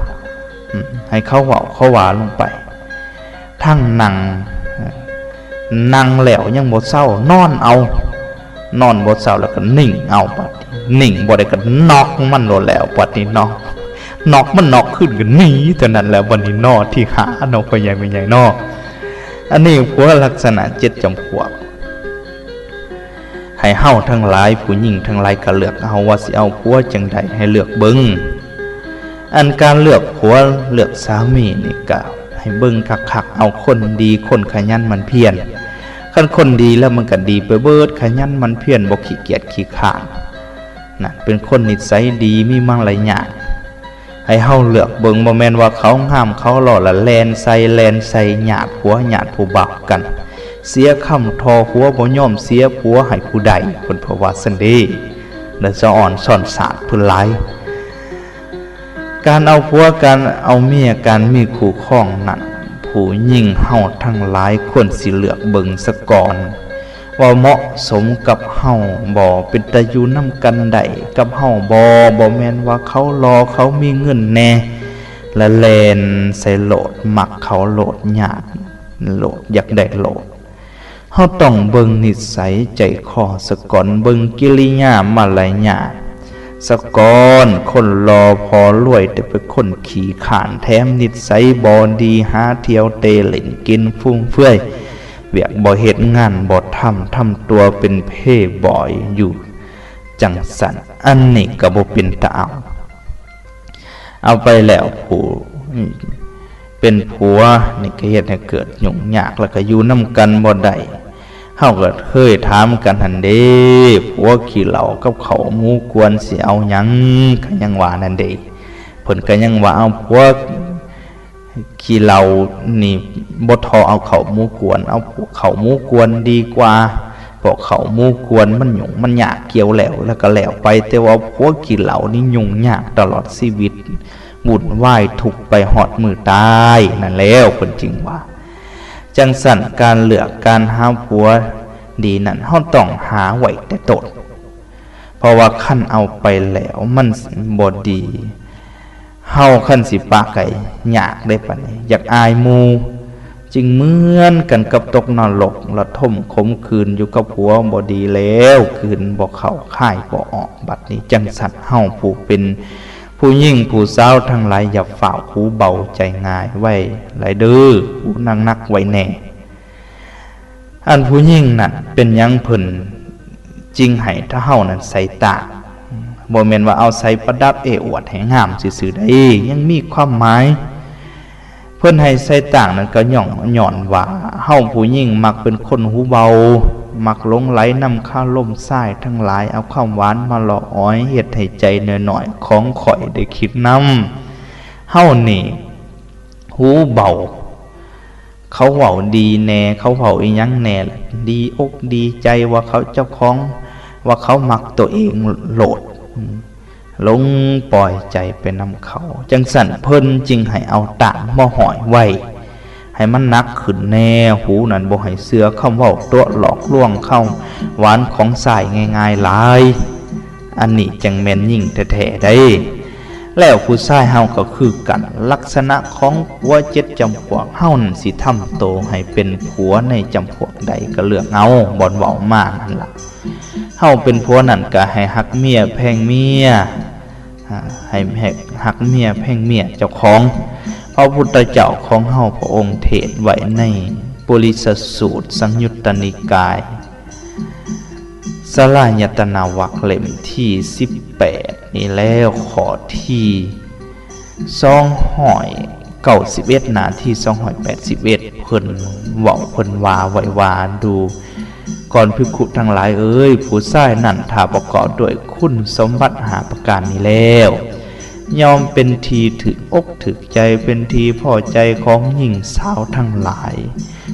ອາ ໃຫ້ເຂົາເວົ້າເຂົາວ່າລົງໄປ. ທັງນັ່ງ ນັ່ງແລ້ວຍັງບໍ່ເຊົາ ນອນເອົາ ນອນບໍ່ເຊົາແລ້ວກໍນິ່ງເອົາ. ບາດນີ້ນິ່ງບໍ່ໄດ້ກໍນອກມັນໂລດແລ້ວ. ບາດນີ້ເນາະ ນອກມັນນອກຄືນກໍໜີເທົ່ານັ້ນແຫຼະ. ບາດນີ້ນໍທີຫ້າເນາະ ພໍ່ໃຫຍ່ແມ່ໃຫຍ່ເນາະ. ອັນນີ້ຜົວລັກສະນະເຈັດຈຳພວກ. ໃຫ້ເຮົາທັງຫຼາຍ ຜູ້ຍິງທັງຫຼາຍກໍເລືອກເອົາວ່າຊິເອົາຜົວຈັ່ງໃດ ໃຫ້ເລືອກເບິ່ງ. ອັນການເລືອກຜົວເລືອກສາມີນີ້ກະໃຫ້ເບິ່ງຄັກໆ ເອົາຄົນດີ ຄົນຂະຫຍັນໝັ່ນພຽນ. ຄັນຄົນດີແລ້ວມັນກະດີໄປເບີດ ຂະຫຍັນໝັ່ນພຽນ ບໍ່ຂີ້ກຽດຂີ້ຄ້ານ ນັ້ນເປັນຄົນນິໄສດີ ມີມາລະຍາດ. ໃຫ້ເຮົາເລືອກເບິ່ງ ບໍ່ແມ່ນວ່າເຂົາງາມເຂົາຫຼໍ່ລະແລ່ນໃສ່ ແລ່ນໃສ່ ຍາດຜົວຍາດຜູ້ບ່າວກັນ. ເສຍຄຳທໍ່ຜົວ ບໍ່ຍອມເສຍຜົວໃຫ້ຜູ້ໃດ ເພິ່ນເພາະວ່າຊັ້ນເດ້. ແລະສະອອນສອນສາດເພິ່ນຫຼາຍ. ການເອົາຜົວ ການເອົາເມຍ ການມີຄູ່ຄອງນັ້ນ ຜູ້ຍິງເຮົາທັງຫຼາຍຄວນຊິເລືອກເບິ່ງສາກ່ອນ ວ່າເໝາະສົມກັບເຮົາບໍ່ ເປັນຕາຢູ່ນຳກັນໄດ້ກັບເຮົາບໍ່. ບໍ່ແມ່ນວ່າເຂົາຫຼໍ່ ເຂົາມີເງິນແດ່ ລະແລ່ນໃສ່ໂລດ ມັກເຂົາໂລດ ຍາກໂລດ ຢາກໄດ້ໂລດ. ເຮົາຕ້ອງເບິ່ງນິໄສໃຈຄໍສາກ່ອນ ເບິ່ງກິລິຍາມາລະຍາດສາກ່ອນ. ຄົນຫຼໍ່ພໍລວຍ ແຕ່ເປັນຄົນຂີ້ຄ້ານ ແຖມນິໄສບໍ່ດີ ຫາທ່ຽວເຕະຫຼິ້ນ ກິນຟຸມເຟືອຍ ວຽກບໍ່ເຮັດ ງານບໍ່ທຳ ທຳຕົວເປັນເພບອຍຢູ່. ຈັ່ງຊັ້ນ ອັນນີ້ກໍບໍ່ເປັນຕາເອົາ. ເອົາໄປແລ້ວຜູ້ເປັນຜົວນີ້ກໍເຮັດໃຫ້ເກີດຫຍຸ້ງຍາກ ແລ້ວກໍຢູ່ນຳກັນບໍ່ໄດ້. ເຮົາກໍເຄີຍຖາມກັນຫັ້ນເດ້ ຜົວຂີ້ເຫຼົ້າກັບເຂົ້າໝູກວນ ຊິເອົາຫຍັງ? ກໍຍັງວ່ານັ້ນເດ້ ເພິ່ນກໍຍັງວ່າ ເອົາຜົວ ຂີ້ເຫຼົ້ານີ້ບໍ່ທໍ່ເອົາເຂົ້າໝູກວນ ເອົາເຂົ້າໝູກວນດີກວ່າ ເພາະເຂົ້າໝູກວນມັນຫຍຸ້ງມັນຍາກ ກ່ຽວແລ້ວ ແລ້ວກໍແລ້ວໄປ. ແຕ່ວ່າຜົວຂີ້ເຫຼົ້ານີ້ຫຍຸ້ງຍາກຕະຫຼອດຊີວິດ ວຸ່ນວາຍທຸກໄປຮອດມື້ຕາຍນັ້ນແລ້ວ ເພິ່ນຈຶ່ງວ່າ. ຈັ່ງຊັ້ນ ການເລືອກການຫາຜົວດີນັ້ນ ເຮົາຕ້ອງຫາໄວ້ແຕ່ຕົ້ນ. ເພາະວ່າຄັນເອົາໄປແລ້ວມັນບໍ່ດີ ເຮົາຄັນຊິປະໄກຍາກເດ້ ປານນີ້ຢາກອາຍໝູ່. ຈຶ່ງເໝືອນກັນກັບຕົກນະລົກ ລະທົມຂົມຂືນຢູ່ກັບຜົວບໍ່ດີແລ້ວ ກືນບໍ່ເຂົ້າ ຄາຍບໍ່ອອກ. ບັດນີ້ຈັ່ງຊັ້ນ ເຮົາຜູ້ເປັນຜູ້ຍິງຜູ້ສາວທັງຫຼາຍ ຢ່າຟ້າວຫູເບົາໃຈງ່າຍໄວ້ຫຼາຍເດີ້ ຫູໜັກໆໄວ້ແດ່. ອັນຜູ້ຍິງນັ້ນ ເປັນຫຍັງເພິ່ນຈຶ່ງໃຫ້ເຮົານັ້ນໃສ່ຕາງ? ບໍ່ແມ່ນວ່າເອົາໃສ່ປະດັບເອ້ອວດໃຫ້ງາມຊື່ໆໃດ໋ ຍັງມີຄວາມໝາຍ. ເພິ່ນໃຫ້ໃສ່ຕາງນັ້ນກໍຍ້ອນ ຍ້ອນວ່າເຮົາຜູ້ຍິງມັກເປັນຄົນຫູເບົາ ມັກຫຼົງໄຫຼນຳຄາລົມຊາຍທັງຫຼາຍ ເອົາຄວາມຫວານມາຫຼອກອອຍ ເຮັດໃຫ້ໃຈນ້ອຍໆຂອງຂ້ອຍໄດ້ຄິດນຳ. ເຮົານີ້ຫູເບົາ ເຂົາເວົ້າດີແດ່ ເຂົາເວົ້າອີ່ຫຍັງແດ່ ດີອົກດີໃຈວ່າເຂົາເຈົ້າຂອງ ວ່າເຂົາມັກໂຕເອງໂລດ ຫຼົງປ່ອຍໃຈໄປນຳເຂົາ. ຈັ່ງຊັ້ນເພິ່ນຈຶ່ງໃຫ້ເອົາຕາງມາຫ້ອຍໄວ້ ໃຫ້ມັນໜັກຂຶ້ນແດ່. ຫູນັ້ນບໍ່ໃຫ້ເຊື່ອຄຳເວົ້າຕົວະຫຼອກລວງ ຄຳຫວານຂອງຊາຍງ່າຍໆຫຼາຍ. ອັນນີ້ຈັ່ງແມ່ນຍິງແທ້ໆໃດ໋. ແລ້ວຜູ້ຊາຍເຮົາກໍຄືກັນ ລັກສະນະຂອງຜົວເຈັດຈຳພວກເຮົານັ້ນ ຊິທຳໂຕໃຫ້ເປັນຜົວໃນຈຳພວກໃດກໍເລືອກເອົາ ບ່ອນເວົ້າມາຫັ້ນລະ. ເຮົາເປັນຜົວນັ້ນກໍໃຫ້ຮັກເມຍແພງເມຍ ໃຫ້ ໃຫ້ຮັກເມຍແພງເມຍເຈົ້າຂອງ. ພະພຸດທະເຈົ້າຂອງເຮົາພະອົງເທດໄວ້ໃນປຸລິສະສູດ ສັງຍຸດຕະນິກາຍ ສະລາຍະຕະນະວັກ ເຫຼັ້ມທີສິບແປດນີ້ແລ້ວ ຂໍ້ທີສອງຮ້ອຍເກົ້າສິບເອັດ ໜ້າທີສອງຮ້ອຍແປດສິບເອັດ ເພິ່ນເວົ້າ ເພິ່ນວ່າໄວ້ວ່າ ດູກ່ອນພິກຂຸທັງຫຼາຍເອີຍ ຜູ້ຊາຍນັ້ນ ຖ້າປະກອບດ້ວຍຄຸນສົມບັດຫ້າປະການນີ້ແລ້ວ ຍ່ອມເປັນທີ່ຖືກອົກຖືກໃຈ ເປັນທີ່ພໍໃຈຂອງຍິງສາວທັງຫຼາຍ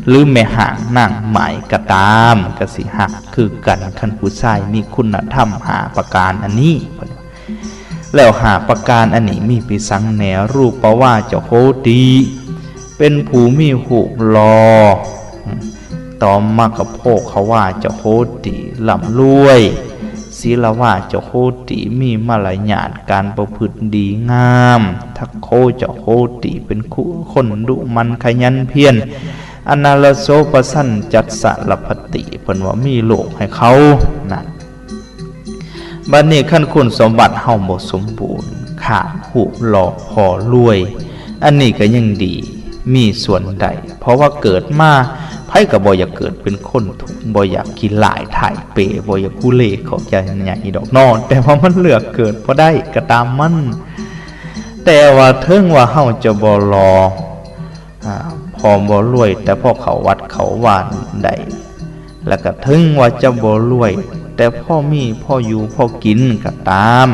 ຫຼືແມ່ຮ້າງນາງໝ້າຍກໍຕາມ ກໍຊິຮັກຄືກັນ ຄັນຜູ້ຊາຍມີຄຸນນະທຳຫ້າປະການອັນນີ້. ແລ້ວຫ້າປະການອັນນີ້ມີປິສັງແດ່? ຮູປະວາຈະໂຄຕິ ເປັນຜູ້ມີຮູບຫຼໍ່ ຕໍ່ມາກະໂພຄະວາຈະໂຄຕິ ລ່ຳລວຍ ສີລະວາຈະໂຄຕິ ມີມາລະຍາດການປະພຶດດີງາມ ທັກໂຄຈະໂຄຕິ ເປັນຄົນດຸໝັ່ນຂະຫຍັນພຽນ ອະນາລະໂສປະສັນຈັດສະລະພັດຕິ ເພິ່ນວ່າມີລູກໃຫ້ເຂົານັ້ນ. ບັດນີ້ຄັນຄຸນສົມບັດເຮົາບໍ່ສົມບູນ ຂາດຮູບຫຼໍ່ ພໍລວຍ ອັນນີ້ກໍຍັງດີ ມີສ່ວນໄດ້ ເພາະວ່າເກີດມາ ໃຜກໍບໍ່ຢາກເກີດເປັນຄົນທຸກ ບໍ່ຢາກຂີ້ລ້າຍຖ່າຍເປ ບໍ່ຢາກກຸເລຂອບໃຈໃຫຍ່ດອກເນາະ ແຕ່ວ່າມັນເລືອກເກີດບໍ່ໄດ້ກໍຕາມມັນ. ແຕ່ວ່າເຖິງວ່າເຮົາຈະບໍ່ຫຼໍ່ ອາ ພໍບໍ່ລວຍ ແຕ່ພໍເຂົ້າວັດເຂົ້າວາໄດ້ ແລະກະເຖິງວ່າຈະບໍ່ລວຍ ແຕ່ພໍມີພໍຢູ່ພໍກິນກໍຕາມ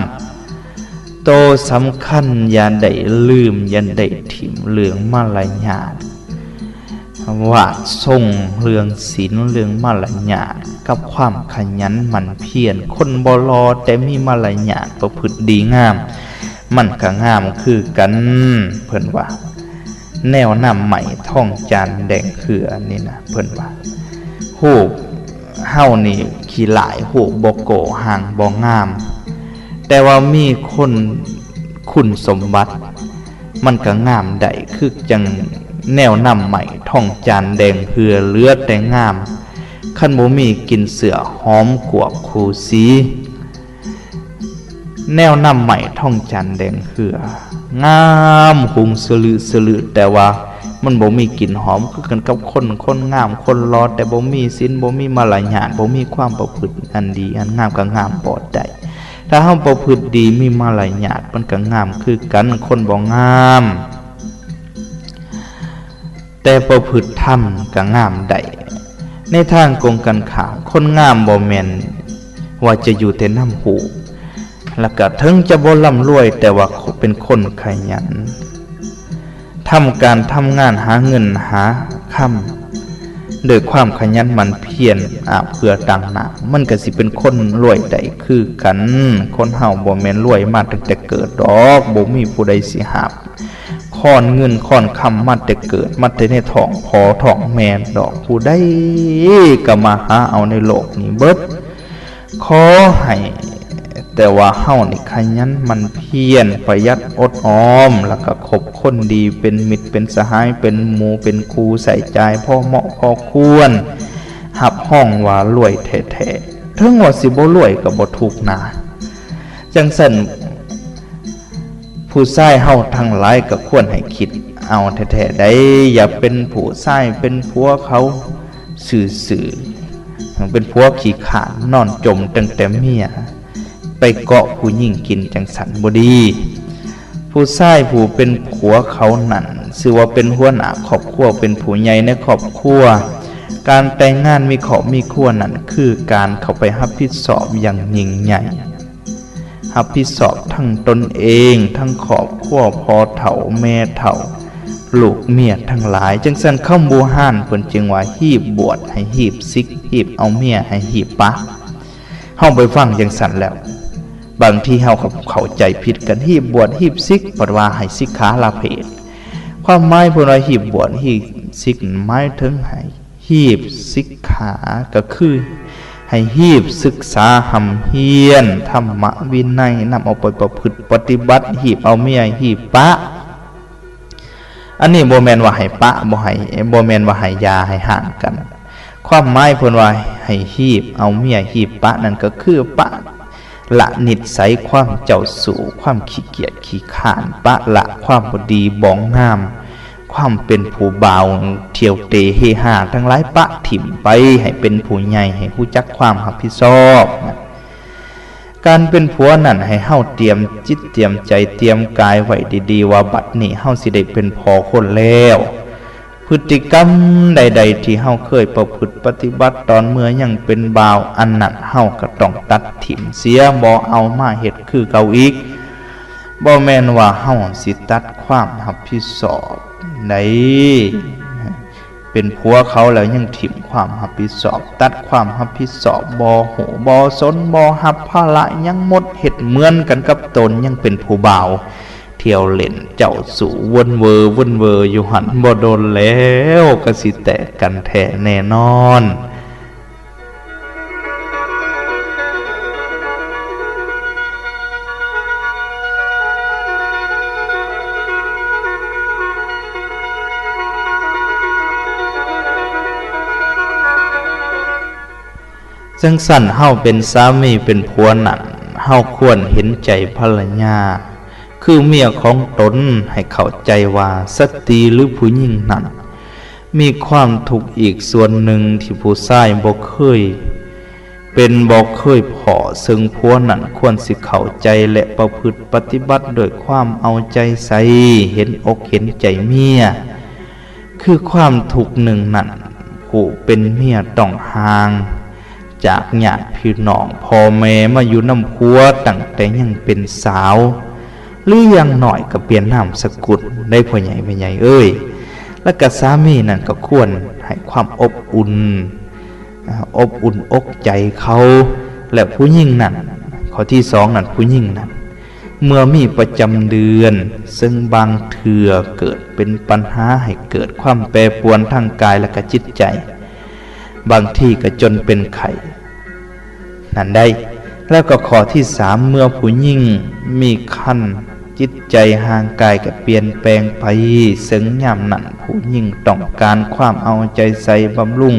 ໂຕສຳຄັນຢ່າໄດ້ລືມ ຢ່າໄດ້ຖິ້ມເລື່ອງມາລະຍາດ ວາດຊົງເລື່ອງສິນ ເລື່ອງມາລະຍາດ ກັບຄວາມຂະຫຍັນໝັ່ນພຽນ. ຄົນບໍ່ຫຼໍ່ແຕ່ມີມາລະຍາດ ປະພຶດດີງາມ ມັນກະງາມຄືກັນ ເພິ່ນວ່າ. ແນວນ້ຳໄມ້ທອງຈານແດງເຮືອນີ້ນະ ເພິ່ນວ່າ ຮູບເຮົານີ້ຂີ້ຫຼ້າຍ ຮູບບໍ່ໂກ້ ຮ່າງບໍ່ງາມ ແຕ່ວ່າມີຄຸນ ຄຸນສົມບັດ ມັນກະງາມໄດ້ ຄືຈັ່ງແນວນ້ຳໄມ້ທອງຈານແດງເຮືອ ເຫຼືອແຕ່ງາມ ຄັນບໍ່ມີກິ່ນເຊື້ອຫອມກວາບຄູ່ສີ. ແນວນ້ຳໄມ້ທອງຈານແດງເຮືອ ງາມຮຸ່ງສະລຶສະລຶ ແຕ່ວ່າມັນບໍ່ມີກິ່ນຫອມ ຄືກັນກັບຄົນ ຄົນງາມ ຄົນຫຼໍ່ ແຕ່ບໍ່ມີສິນ ບໍ່ມີມາລະຍາດ ບໍ່ມີຄວາມປະພຶດອັນດີອັນງາມ ກະງາມບໍ່ໄດ້. ຖ້າເຮົາປະພຶດດີ ມີມາລະຍາດ ມັນກະງາມຄືກັນ. ຄົນບໍ່ງາມ ແຕ່ປະພຶດທຳກະງາມໄດ້. ໃນທາງກົງກັນຂ້າມ, ຄົນງາມບໍ່ແມ່ນວ່າຈະຢູ່ແຕ່ນຳຮູບ, ແລ້ວກະເຖິງຈະບໍ່ລ່ຳລວຍ, ແຕ່ວ່າເປັນຄົນຂະຫຍັນ ທຳການທຳງານ, ຫາເງິນຫາຄຳ ດ້ວຍຄວາມຂະຫຍັນໝັ່ນພຽນ ອາບເພື່ອຕາງໜ້າ, ມັນກະຊິເປັນຄົນລວຍໄດ້ຄືກັນ. ຄົນເຮົາບໍ່ແມ່ນລວຍມາຕັ້ງແຕ່ເກີດດອກ, ບໍ່ມີຜູ້ໃດຊິຫາບ ຄອນເງິນຄອນຄຳມາແຕ່ເກີດ, ມາແຕ່ໃນທ້ອງພໍ່ທ້ອງແມ່ດອກ. ຜູ້ໃດກໍມາຫາເອົາໃນໂລກນີ້ເບິດ. ຂໍໃຫ້ແຕ່ວ່າເຮົານີ້ຂະຫຍັນໝັ່ນພຽນ, ປະຢັດອົດອອມ, ແລ້ວກໍຄົບຄົນດີເປັນມິດເປັນສະຫາຍ, ເປັນໝູ່ເປັນຄູ່, ໃຊ້ຈ່າຍພໍເໝາະພໍຄວນ, ຮັບຮອງວ່າລວຍແທ້ໆ. ເຖິງວ່າຊິບໍ່ລວຍກໍບໍ່ທຸກໜ້າ. ຈັ່ງຊັ້ນ ຜູ້ຊາຍເຮົາທັງຫຼາຍກໍຄວນໃຫ້ຄິດເອົາແທ້ໆໃດ໋, ຢ່າເປັນຜູ້ຊາຍເປັນຜົວເຂົາຊື່ໆ, ເປັນຜົວຂີ້ຄ້ານນອນຈົ່ມຕັ້ງແຕ່ເມຍໄປເກາະຜູ້ຍິງກິນ, ຈັ່ງຊັ້ນບໍ່ດີ. ຜູ້ຊາຍຜູ້ເປັນຜົວເຂົານັ້ນ ຊື່ວ່າເປັນຫົວໜ້າຄອບຄົວ, ເປັນຜູ້ໃຫຍ່ໃນຄອບຄົວ. ການແຕ່ງງານມີຄອບມີຄົວນັ້ນ ຄືການເຂົ້າໄປຮັບຜິດຊອບຢ່າງຍິ່ງໃຫຍ່. ຮັບຜິດຊອບທັງຕົນເອງ, ທັງຄອບຄົວ, ພໍ່ເຖົ້າ, ແມ່ເຖົ້າ, ລູກເມຍທັງຫຼາຍ. ຈັ່ງຊັ້ນ ຄຳບູຮານເພິ່ນຈຶ່ງວ່າ ຮີບບວດໃຫ້ຮີບສິກ, ຮີບເອົາເມຍໃຫ້ຮີບປະ. ເຮົາໄປຟັງຈັ່ງຊັ້ນແລ້ວ ບາງທີເຮົາກໍເຂົ້າໃຈຜິດກັນ, ຮີບບວດຮີບສິກ ບັດວ່າໃຫ້ສິກຂາລາເພດ. ຄວາມໝາຍເພິ່ນວ່າ ຮີບບວດຮີບສິກ ໝາຍເຖິງໃຫ້ ຮີບສິກຂາ ກໍຄືໃຫ້ຮີບສຶກສາຮ່ຳຮຽນທຳມະວິໄນ, ນຳເອົາໄປປະພຶດປະຕິບັດ, ຮີບເອົາເມຍ ຮີບປະ. ອັນນີ້ບໍ່ແມ່ນວ່າໃຫ້ປະ, ບໍ່ໃຫ້, ບໍ່ແມ່ນວ່າໃຫ້ຢ່າ, ໃຫ້ຮ້າງກັນ. ຄວາມໝາຍເພິ່ນວ່າໃຫ້ຮີບເອົາເມຍ ຮີບປະນັ້ນ ກໍຄືປະ ລະນິດໄສຄວາມເຈົ້າຊູ້, ຄວາມຂີ້ກຽດຂີ້ຄ້ານ, ປະລະຄວາມບໍ່ດີບໍ່ງາມ, ຄວາມເປັນຜູ້ບ່າວທ່ຽວເຕເຮຮາທັງຫຼາຍ ປະຖິ້ມໄປ, ໃຫ້ເປັນຜູ້ໃຫຍ່ ໃຫ້ຮູ້ຈັກຄວາມຮັບຜິດຊອບ. ການເປັນຜົວນັ້ນ ໃຫ້ເຮົາຕຽມຈິດຕຽມໃຈ, ຕຽມກາຍໄວ້ດີໆ ວ່າບັດນີ້ເຮົາຊິໄດ້ເປັນພໍ່ຄົນແລ້ວ. ພຶດຕິກຳໃດໆທີ່ເຮົາເຄີຍປະພຶດປະຕິບັດຕອນເມື່ອຍັງເປັນບ່າວ, ອັນນັ້ນເຮົາກໍຕ້ອງຕັດຖິ້ມເສຍ, ບໍ່ເອົາມາເຮັດຄືເກົ່າອີກ. ບໍ່ແມ່ນວ່າເຮົາຊິຕັດຄວາມຮັບຜິດຊອບໃດ, ເປັນຜົວເຂົາແລ້ວຍັງຖິ້ມຄວາມຮັບຜິດຊອບ, ຕັດຄວາມຮັບຜິດຊອບ, ບໍ່ຮູ້ບໍ່ສົນ, ບໍ່ຮັບພາລະຫຍັງໝົດ, ເຮັດເໝືອນກັນກັບຕົນຍັງເປັນຜູ້ບ່າວ. ທ່ຽວຫຼິ້ນເຈົ້າຊູ້ວົນເວີວົນເວີຢູ່ຫັ້ນ, ບໍ່ດົນແລ້ວກໍຊິແຕກກັນແທ້ແນ່ນອນ. ຈັ່ງຊັ້ນ ເຮົາເປັນສາມີເປັນຜົວນັ້ນ, ເຮົາຄວນເຫັນໃຈພັນລະຍາ ຄືເມຍຂອງຕົນ ໃຫ້ເຂົ້າໃຈວ່າສະຕີ ຫຼື ຜູ້ຍິງນັ້ນ ມີຄວາມທຸກອີກສ່ວນໜຶ່ງທີ່ຜູ້ຊາຍບໍ່ເຄີຍເປັນ, ບໍ່ເຄີຍພໍ້ເຊິ່ງຜົວນັ້ນ ຄວນຊິເຂົ້າໃຈ ແລະ ປະພຶດປະຕິບັດດ້ວຍຄວາມເອົາໃຈໃສ່, ເຫັນອົກເຫັນໃຈເມຍ. ຄືຄວາມທຸກໜຶ່ງນັ້ນ, ຜູ້ເປັນເມຍຕ້ອງຫ່າງຈາກຍາດພີ່ນ້ອງພໍ່ແມ່ ມາຢູ່ນຳຜົວຕັ້ງແຕ່ຍັງເປັນສາວ, ຫຼື ຢ່າງໜ້ອຍກໍປ່ຽນນາມສະກຸນໄດ້ ພໍ່ໃຫຍ່ ແມ່ໃຫຍ່ເອີຍ. ແລະກະສາມີນັ້ນກໍຄວນໃຫ້ຄວາມອົບອຸ່ນ ອາ ອົບອຸ່ນອົກໃຈເຂົາ. ແລະຜູ້ຍິງນັ້ນ ຂໍ້ທີສອງນັ້ນ ຜູ້ຍິງນັ້ນ ເມື່ອມີປະຈຳເດືອນ ເຊິ່ງບາງເທື່ອເກີດເປັນປັນຫາໃຫ້ເກີດຄວາມແປປວນທາງກາຍ ແລະກະຈິດໃຈ ບາງທີກໍຈົນເປັນໄຂ້ນັ້ນໄດ້. ແລ້ວກໍຂໍ້ທີສາມ ເມື່ອຜູ້ຍິງມີຄັນ ຈິດໃຈຮ່າງກາຍກໍປ່ຽນແປງໄປ ເຊິ່ງຍາມນັ້ນຜູ້ຍິງຕ້ອງການຄວາມເອົາໃຈໃສ່ ບຳລຸງ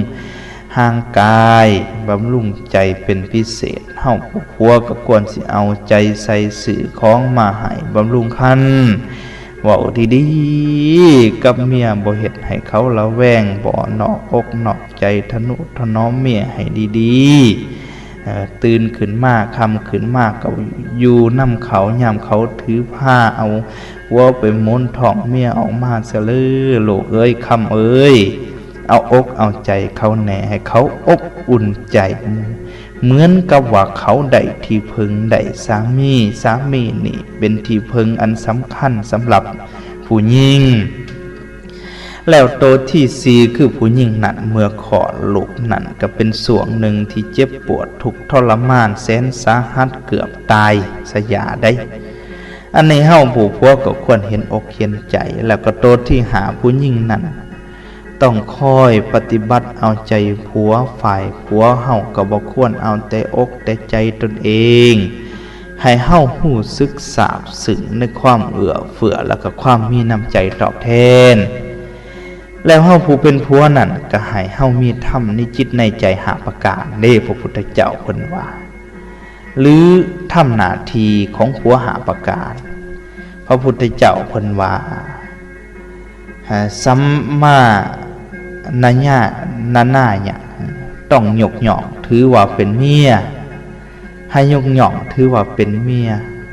ຮ່າງກາຍ ບຳລຸງໃຈເປັນພິເສດ. ເຮົາຜູ້ຜົວກໍຄວນຊິເອົາໃຈໃສ່ ຊື້ຂອງມາໃຫ້ບຳລຸງຄັນ ເວົ້າດີໆກັບເມຍ ບໍ່ເຮັດໃຫ້ເຂົາລະແວງ ບໍ່ນອກອົກນອກໃຈ ທະນຸຖະໜອມເມຍໃຫ້ດີໆ. ເອີ ຕື່ນຂຶ້ນມາ ຄ່ຳຂຶ້ນມາກໍຢູ່ນຳເຂົາ ຍາມເຂົາຖືພາເອົາຫົວໄປໝູນທ້ອງເມຍອອກມາຊະເລີ ລູກເອີຍ ຄຳເອີຍ ເອົາອົກເອົາໃຈເຂົາແດ່ ໃຫ້ເຂົາອົບອຸ່ນໃຈ ເໝືອນກັບວ່າເຂົາໄດ້ທີ່ເພິ່ງ ໄດ້ສາມີ ສາມີນີ້ເປັນທີ່ເພິ່ງອັນສຳຄັນສຳລັບຜູ້ຍິງ. ແລ້ວໂຕທີສີ່ ຄືຜູ້ຍິງນັ້ນ ເມື່ອຄອດລູກນັ້ນ ກໍເປັນຊ່ວງໜຶ່ງທີ່ເຈັບປວດທຸກທໍລະມານແສນສາຫັດ ເກືອບຕາຍຊະຢ່າໄດ໋. ອັນນີ້ເຮົາຜູ້ຜົວກໍຄວນເຫັນອົກເຫັນໃຈ. ແລ້ວກໍໂຕທີຫ້າ ຜູ້ຍິງນັ້ນ ຕ້ອງຄອຍປະຕິບັດເອົາໃຈຜົວ. ຝ່າຍຜົວເຮົາກໍບໍ່ຄວນເອົາແຕ່ອົກແຕ່ໃຈຕົນເອງ ໃຫ້ເຮົາຮູ້ສຶກຊາບຊຶ້ງໃນຄວາມເອື້ອເຟື້ອ ແລ້ວກໍຄວາມມີນ້ຳໃຈຕອບແທນ. ແລ້ວເຮົາຜູ້ເປັນຜົວນັ້ນ ກໍໃຫ້ເຮົາມີທຳໃນຈິດໃນໃຈຫ້າປະການເດ້ ພະພຸດທະເຈົ້າເພິ່ນວ່າ ຫຼື ທຳໜ້າທີ່ຂອງຜົວຫ້າປະການ. ພະພຸດທະເຈົ້າເພິ່ນວ່າ ອາ ສຳມານະຍາ ນະນາຍະ ຕ້ອງຍົກຍ້ອງຖືວ່າເປັນເມຍ ໃຫ້ຍົກຍ້ອງຖືວ່າເປັນເມຍ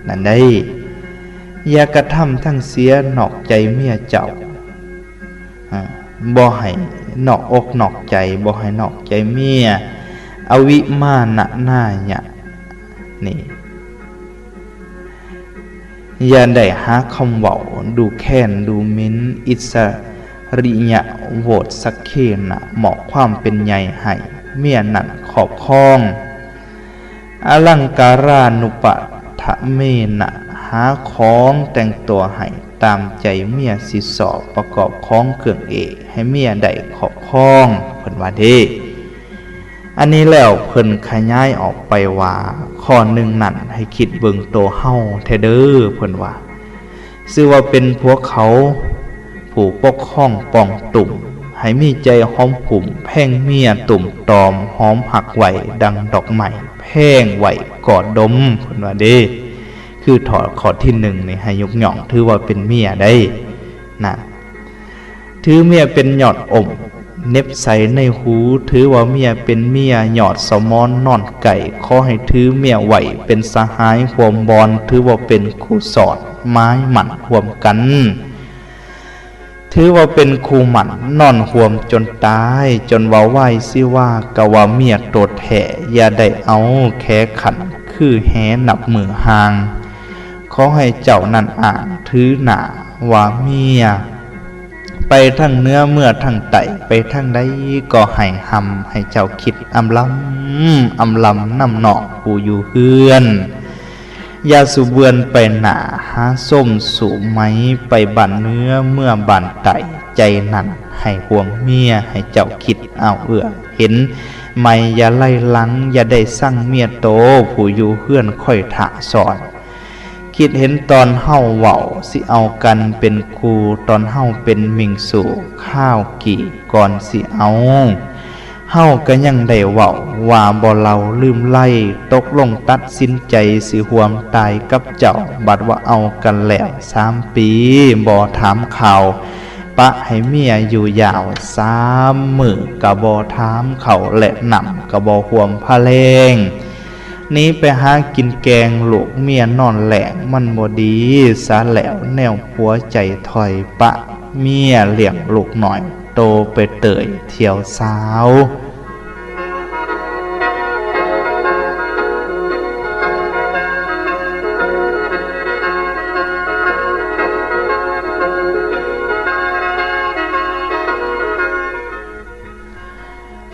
ນັ້ນໄດ໋. ຢ່າກະທຳທັງເສຍນອກໃຈເມຍເຈົ້າ ອາ ບໍ່ໃຫ້ນອກອົກນອກໃຈ ບໍ່ໃຫ້ນອກໃຈເມຍ. ອະວິມານະນາຍະ ນີ້ ຢ່າໄດ້ຫາຄຳເວົ້າດູແຄນດູໝິ່ນ ອິດສະລິຍະໂວດສັກເຄນະ ມອບຄວາມເປັນໃຫຍ່ໃຫ້ເມຍນັ້ນຄອບຄອງ. ອະລັງກາລານຸປະຖະເມນະ ຫາຂອງແຕ່ງຕົວໃຫ້ຕາມໃຈເມຍຊິຊອບ ປະກອບຂອງເຄື່ອງເອກໃຫ້ເມຍໄດ້ຄອບຄອງ ເພິ່ນວ່າເດ້. ອັນນີ້ແລ້ວເພິ່ນຂະຫຍາຍອອກໄປວ່າ ຂໍ້ໜຶ່ງນັ້ນໃຫ້ຄິດເບິ່ງໂຕເຮົາແທ້ເດີ ເພິ່ນວ່າ ຊື່ວ່າເປັນພວກເຂົາ ຜູ້ປົກຄອງປ້ອງຕຸ້ມ ໃຫ້ມີໃຈຫອມຫຸ້ມແພງເມຍ ຕຸ້ມຕອມຫອມຮັກໄວ້ດັ່ງດອກໄມ້ແພງໄວ້ກອດດົມ ເພິ່ນວ່າເດ້. ຄືຂໍ້ທີໜຶ່ງນີ້ໃຫ້ຍົກຍ້ອງຖືວ່າເປັນເມຍໄດ໋ນະ. ຖືເມຍເປັນຍອດອົມ ເໜັບໃສ່ໃນຫູ ຖືວ່າເມຍເປັນເມຍຍອດສະໝອນນອນໃກ້. ຂໍໃຫ້ຖືເມຍໄວ້ເປັນສະຫາຍຮ່ວມບ່ອນ ຖືວ່າເປັນຄູ່ສອດໝາຍໝັ້ນຮ່ວມກັນ ຖືວ່າເປັນຄູ່ໝັ້ນນອນຮ່ວມຈົນຕາຍ ຈົນວ່າວາຍຊີວາ ກະວ່າເມຍໂຕແທ້. ຢ່າໄດ້ເອົາແຂຂັນຄືແຫນັບມື້ຫ່າງ. ຂໍໃຫ້ເຈົ້ານັ້ນອ້າງຖືໜ້າວ່າເມຍ ໄປທາງເໜືອເມືອທາງໃຕ້ ໄປທາງໃດກໍໃຫ້ຮ່ຳ ໃຫ້ເຈົ້າຄິດອຳລຳ ອຳລຳນຳນ້ອງຜູ້ຢູ່ເຮືອນ. ຢ່າສູ່ເບື່ອນໄປໜ້າ ຫາຊົມສູ່ໄໝ ໄປບ້ານເໜືອເມືອບ້ານໃຕ້. ໃຈນັ້ນໃຫ້ຫ່ວງເມຍ ໃຫ້ເຈົ້າຄິດເອົາເອື້ອເຫັນໄໝ ຢ່າໄລ່ຫຼັງ ຢ່າໄດ້ຊັງເມຍໂຕ ຜູ້ຢູ່ເຮືອນຄອຍຖ້າສອນ. ຄິດເຫັນຕອນເຮົາເວົ້າຊິເອົາກັນເປັນຄູ່ ຕອນເຮົາເປັນມິ່ງຊູ້ຄາວກີ້ກ່ອນຊິເອົາ ເຮົາກະຍັງໄດ້ເວົ້າວ່າບໍ່ເລົ່າລືມໄລ ຕົກລົງຕັດສິນໃຈຊິຮ່ວມຕາຍກັບເຈົ້າ. ບັດວ່າເອົາກັນແລ້ວສາມປີ ບໍ່ຖາມຂ່າວ ປະໃຫ້ເມຍຢູ່ຍາວສາມມື້ ກະບໍ່ຖາມເຂົ້າແລະນ້ຳ ກະບໍ່ຮ່ວມພາແລງ. ໜີໄປຫາກິນແກງ ລູກເມຍນອນແລ້ງ ມັນບໍ່ດີສາແລ້ວ ແນວຜົວໃຈຖອຍ ປະເມຍລ້ຽງລູກນ້ອຍ ໂຕໄປເຕີຍທ່ຽວສາວ.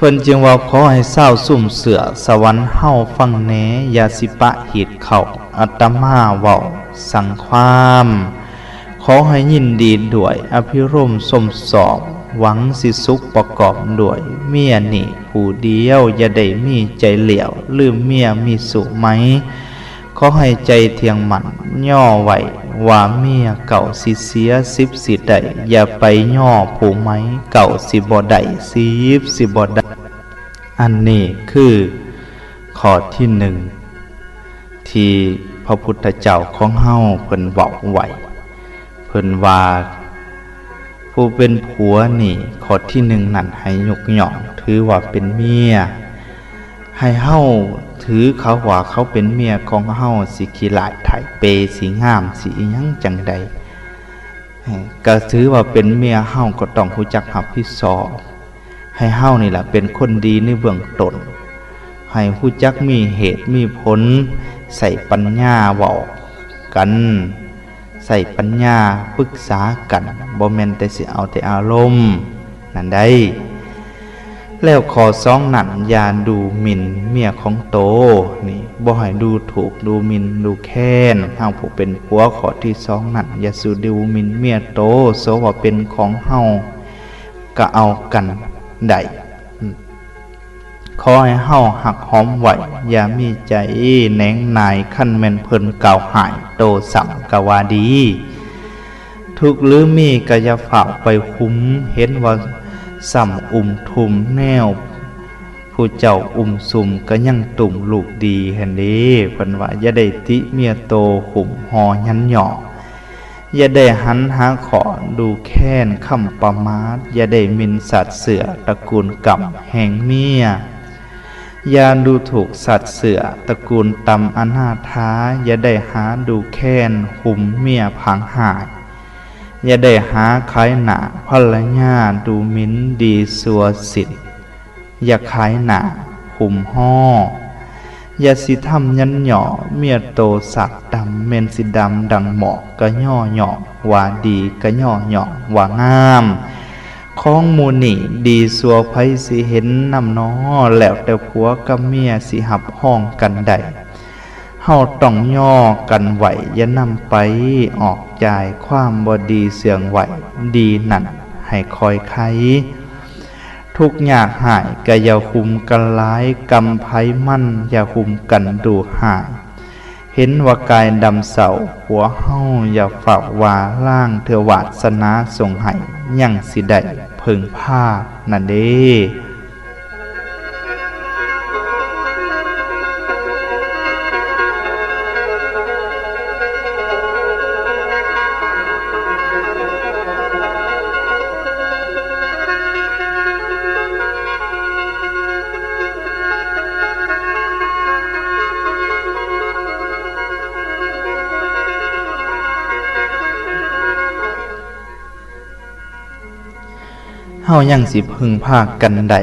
ພິ່ນຈຶ່ງເວົ້າ ຂໍໃຫ້ຊາວຊຸມເຊື່ອສະຫວັນເຮົາຟັງແດ່ ຢ່າຊິປະຮີດເຂົ້າ ອາດຕະມາເວົ້າສັງຄວາມ. ຂໍໃຫ້ຍິນດີດ້ວຍ ອະພິລົມຊົມຊອບ ຫວັງຊິສຸກປະກອບດ້ວຍ ເມຍນີ້ຜູ້ດຽວ ຢ່າໄດ້ມີໃຈຫຼຽວ ລືມເມຍມີຊູ້ໃໝ່. ຂໍໃຫ້ໃຈທ່ຽງໝັ້ນຍໍໄວ້ວ່າ ເມຍເກົ່າຊິເສຍ ສິບຊິໄດ້ ຢ່າໄປຍໍຜູ້ໃໝ່ ເກົ້າຊິບໍ່ໄດ້ ສິບຊິບໍ່ໄດ້. ອັນນີ້ຄືຂໍ້ທີໜຶ່ງ ທີ່ພະພຸດທະເຈົ້າຂອງເຮົາເພິ່ນເວົ້າໄວ້ ເພິ່ນວ່າ ຜູ້ເປັນຜົວນີ້ ຂໍ້ທີໜຶ່ງນັ້ນໃຫ້ຍົກຍ້ອງ ຖືວ່າເປັນເມຍ ໃຫ້ເຮົາຖືເຂົາວ່າເຂົາເປັນເມຍຂອງເຮົາ ຊິຂີ້ຮ້າຍຖ່າຍເປ ຊິງາມ ຊິອີ່ຫຍັງຈັ່ງໃດ ກໍຖືວ່າເປັນເມຍເຮົາ ກໍຕ້ອງຮູ້ຈັກຮັບຜິດຊອບ ໃຫ້ເຮົານີ້ລະເປັນຄົນດີໃນເບື້ອງຕົ້ນ ໃຫ້ຮູ້ຈັກມີເຫດມີຜົນ ໃຊ້ປັນຍາເວົ້າກັນ ໃຊ້ປັນຍາປຶກສາກັນ ບໍ່ແມ່ນແຕ່ຊິເອົາແຕ່ອາລົມນັ້ນໃດ໋. ແລ້ວຂໍ້ສອງນັ້ນ ຢ່າດູໝິ່ນເມຍຂອງໂຕ ນີ້ ບໍ່ໃຫ້ດູຖູກ ດູໝິ່ນ ດູແຄນ ເຮົາຜູ້ເປັນຜົວ ຂໍ້ທີສອງນັ້ນ ຢ່າສູ່ດູໝິ່ນເມຍໂຕ ໂສວ່າເປັນຂອງເຮົາ ກໍເອົາກັນໄດ້. ຂໍໃຫ້ເຮົາຮັກຫອມໄວ້ ຢ່າມີໃຈແໜງໜາຍ ຄັນແມ່ນເພິ່ນກ່າວຮ້າຍໂຕຊ້ຳກະວ່າດີ ທຸກຫຼືມີກະຢ່າຟ້າວໄປຫຸມ ເຫັນວ່າຊ້ຳອຸ້ມທຸ່ມແນວ ຜູ້ເຈົ້າອຸ້ມຊຸມກະຍັງຕຸ້ມລູກດີຫັ້ນເດ. ເພິ່ນວ່າ ຢ່າໄດ້ຕິເມຍໂຕ ຫຸ້ມຫໍ່ຢັນຫຍໍ້ ຢ່າໄດ້ຫັນຫາຂໍ້ດູແຄນຄຳປະໝາດ ຢ່າໄດ້ໝິ່ນສາດເສື້ອຕະກູນກຳແຫ່ງເມຍ ຢ່າດູຖູກສາດເສື້ອຕະກູນຕ່ຳອະນາຖາ ຢ່າໄດ້ຫາດູແຄນຫຸ້ມເມຍຜາງຮ້າຍ ຢ່າໄດ້ຫາຂາຍໜ້າພັນລະຍາ ດູໝິ່ນດີຊົ່ວສິດ ຢ່າຂາຍໜ້າຫຸ້ມຫໍ່ ຢ່າຊິທຳຢັນຫຍໍ້ ເມຍໂຕສາກດຳ ແມ່ນຊິດຳດັ່ງໝອກ ກະຍໍ້ຍ້ອງວ່າດີ ກະຍໍ້ຍ້ອງວ່າງາມ ຂອງໝູ່ນີ້ດີຊົ່ວໃຜຊິເຫັນນຳນໍ ແລ້ວແຕ່ຜົວກັບເມຍຊິຮັບຮອງກັນໄດ້ ເຮົາຕ້ອງຍໍກັນໄວ້ ຢ່ານຳໄປອອກຈ່າຍ ຄວາມບໍ່ດີເຊື່ອງໄວ້ ດີນັ້ນໃຫ້ຄອຍໄຂ ທຸກຍາກຮ້າຍກະຢ່າຫຸ້ມກັນຫຼາຍ ກຳໃຜມັນຢ່າຫຸ້ມກັນດຸຮ້າຍ ເຫັນວ່າກາຍດຳເສົ້າ ຜົວເຮົາຢ່າຟ້າວວ່າ ລາງເທື່ອວາດສະໜາສົ່ງໃຫ້ ຍັງຊິໄດ້ເພິ່ງພານັ້ນເດ. ເຮົາຍັງຊິເພິ່ງພາກັນໄດ້.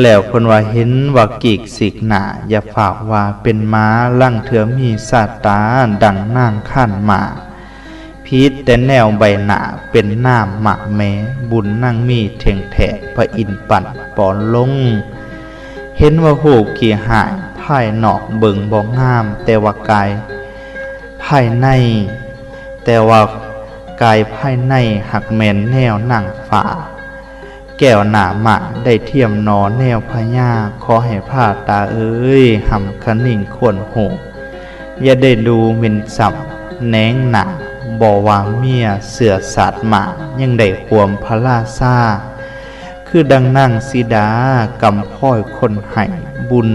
ແລ້ວເພິ່ນວ່າ ເຫັນວ່າກີກສີກໜ້າ ຢ່າຟ້າວວ່າເປັນໝາ ລາງເທື່ອມີຊາດຕາ ດັ່ງນາງຄານມ້າ ຜິດແຕ່ແນວໃບໜ້າ ເປັນນາມໝາກແໝ ບຸນນາງມີເຖິງແທ້ ພະອິນປັ້ນປ້ອນລົງ ເຫັນວ່າຮູບຂີ້ຮ້າຍ ພາຍນອກເບິ່ງບໍ່ງາມ ແຕ່ວ່າກາຍພາຍໃນ ແຕ່ວ່າກາຍພາຍໃນ ຫາກແມ່ນແນວນາງຟ້າ ແກ້ວໜ້າມ້າໄດ້ທຽມໜໍ ແນວພະຍາ ຂໍໃຫ້ພາຕາເອີຍ ຮ່ຳຄະນິງຄວນຮູ້ ຢ່າໄດ້ດູໝິ່ນຊ້ຳແໜງໜ້າ ບໍ່ວ່າເມຍເຊື້ອຊາດມາ ຍັງໄດ້ຮ່ວມພະລາຊາ ຄືດັ່ງນາງສີດາ ກຳພ້ອຍຄົນໃຫ້ ບຸນ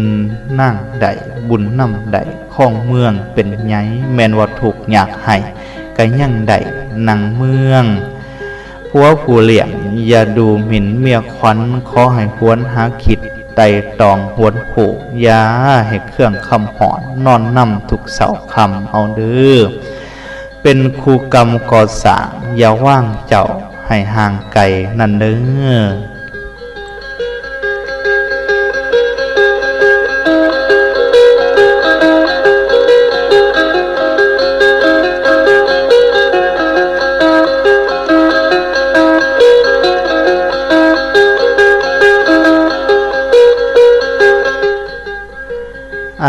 ນາງໃດ ບຸນນຳໃດ ຄອງເມືອງເປັນໃຫຍ່ ແມ່ນວ່າທຸກຍາກໄຮ້ ກະຍັງໄດ້ນັ່ງເມືອງ. ຜົວຜູ້ລ້ຽງຢ່າດູໝິ່ນເມຍຂວັນ ຂໍໃຫ້ຫວນຫາຄິດໄຕ່ຕອງຫວນຜູ້ ຢ່າໃຫ້ເຄືອງຄຳຮ້ອນ ນອນນຳທຸກເຊົ້າຄ່ຳເອົາເດີ ເປັນຄູ່ກຳກໍ່ສ້າງ ຢ່າວາງເຈົ້າໃຫ້ຫ່າງໄກນັ້ນເດີ.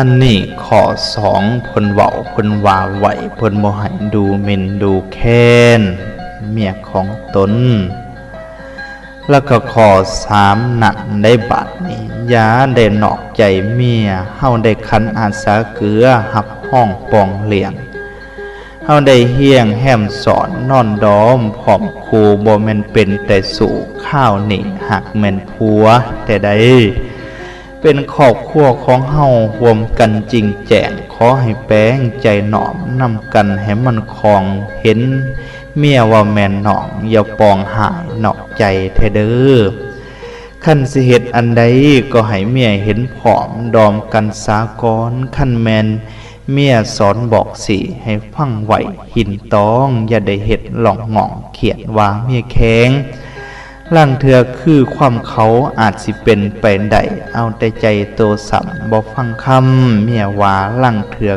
ອັນນີ້ຂໍ້ສອງ ເພິ່ນເວົ້າ ເພິ່ນວ່າໄວ້ ເພິ່ນບໍ່ໃຫ້ດູໝິ່ນດູແຄນເມຍຂອງຕົນ. ແລ້ວກໍຂໍ້ສາມນັ້ນໄດ໋ ບາດນີ້ ຢ່າໄດ້ນອກໃຈເມຍ. ເຮົາໄດ້ຂັນອາສາເກືອ ຮັບຮອງປ່ອງລ້ຽງ ເຮົາໄດ້ຮຽງແຮມສອນນອນດອມພ້ອມຄູ່ ບໍ່ແມ່ນເປັນແຕ່ຊູ້ ຄາວນີ້ຫາກແມ່ນຜົວແທ້ໃດ໋. ເປັນຄອບຄົວຂອງເຮົາຮ່ວມກັນຈິງແຈ້ງ ຂໍໃຫ້ແປງໃຈນ້ອມນຳກັນໃຫ້ມັນຄ່ອງ ເຫັນເມຍວ່າແມ່ນນ້ອງ ຢ່າປອງຮ້າຍນອກໃຈແທ້ເດີ. ຄັນຊິເຮັດອັນໃດກໍໃຫ້ເມຍເຫັນພ້ອມ ດອມກັນສາກ່ອນ. ຄັນແມ່ນເມຍສອນບອກຊີ້ ໃຫ້ຟັງໄວ້ຫິ້ນຕອງ ຢ່າໄດ້ເຮັດຮ້ອງງອງ ຄຽດວ່າເມຍແຂງ. ລາງເທື່ອຄືຄວາມເຂົາອາດຊິເປັນໄປໄດ້ ເອົາແຕ່ໃຈໂຕຊ້ຳ ບໍ່ຟັງຄຳເມຍວ່າ. ລາງເທື່ອ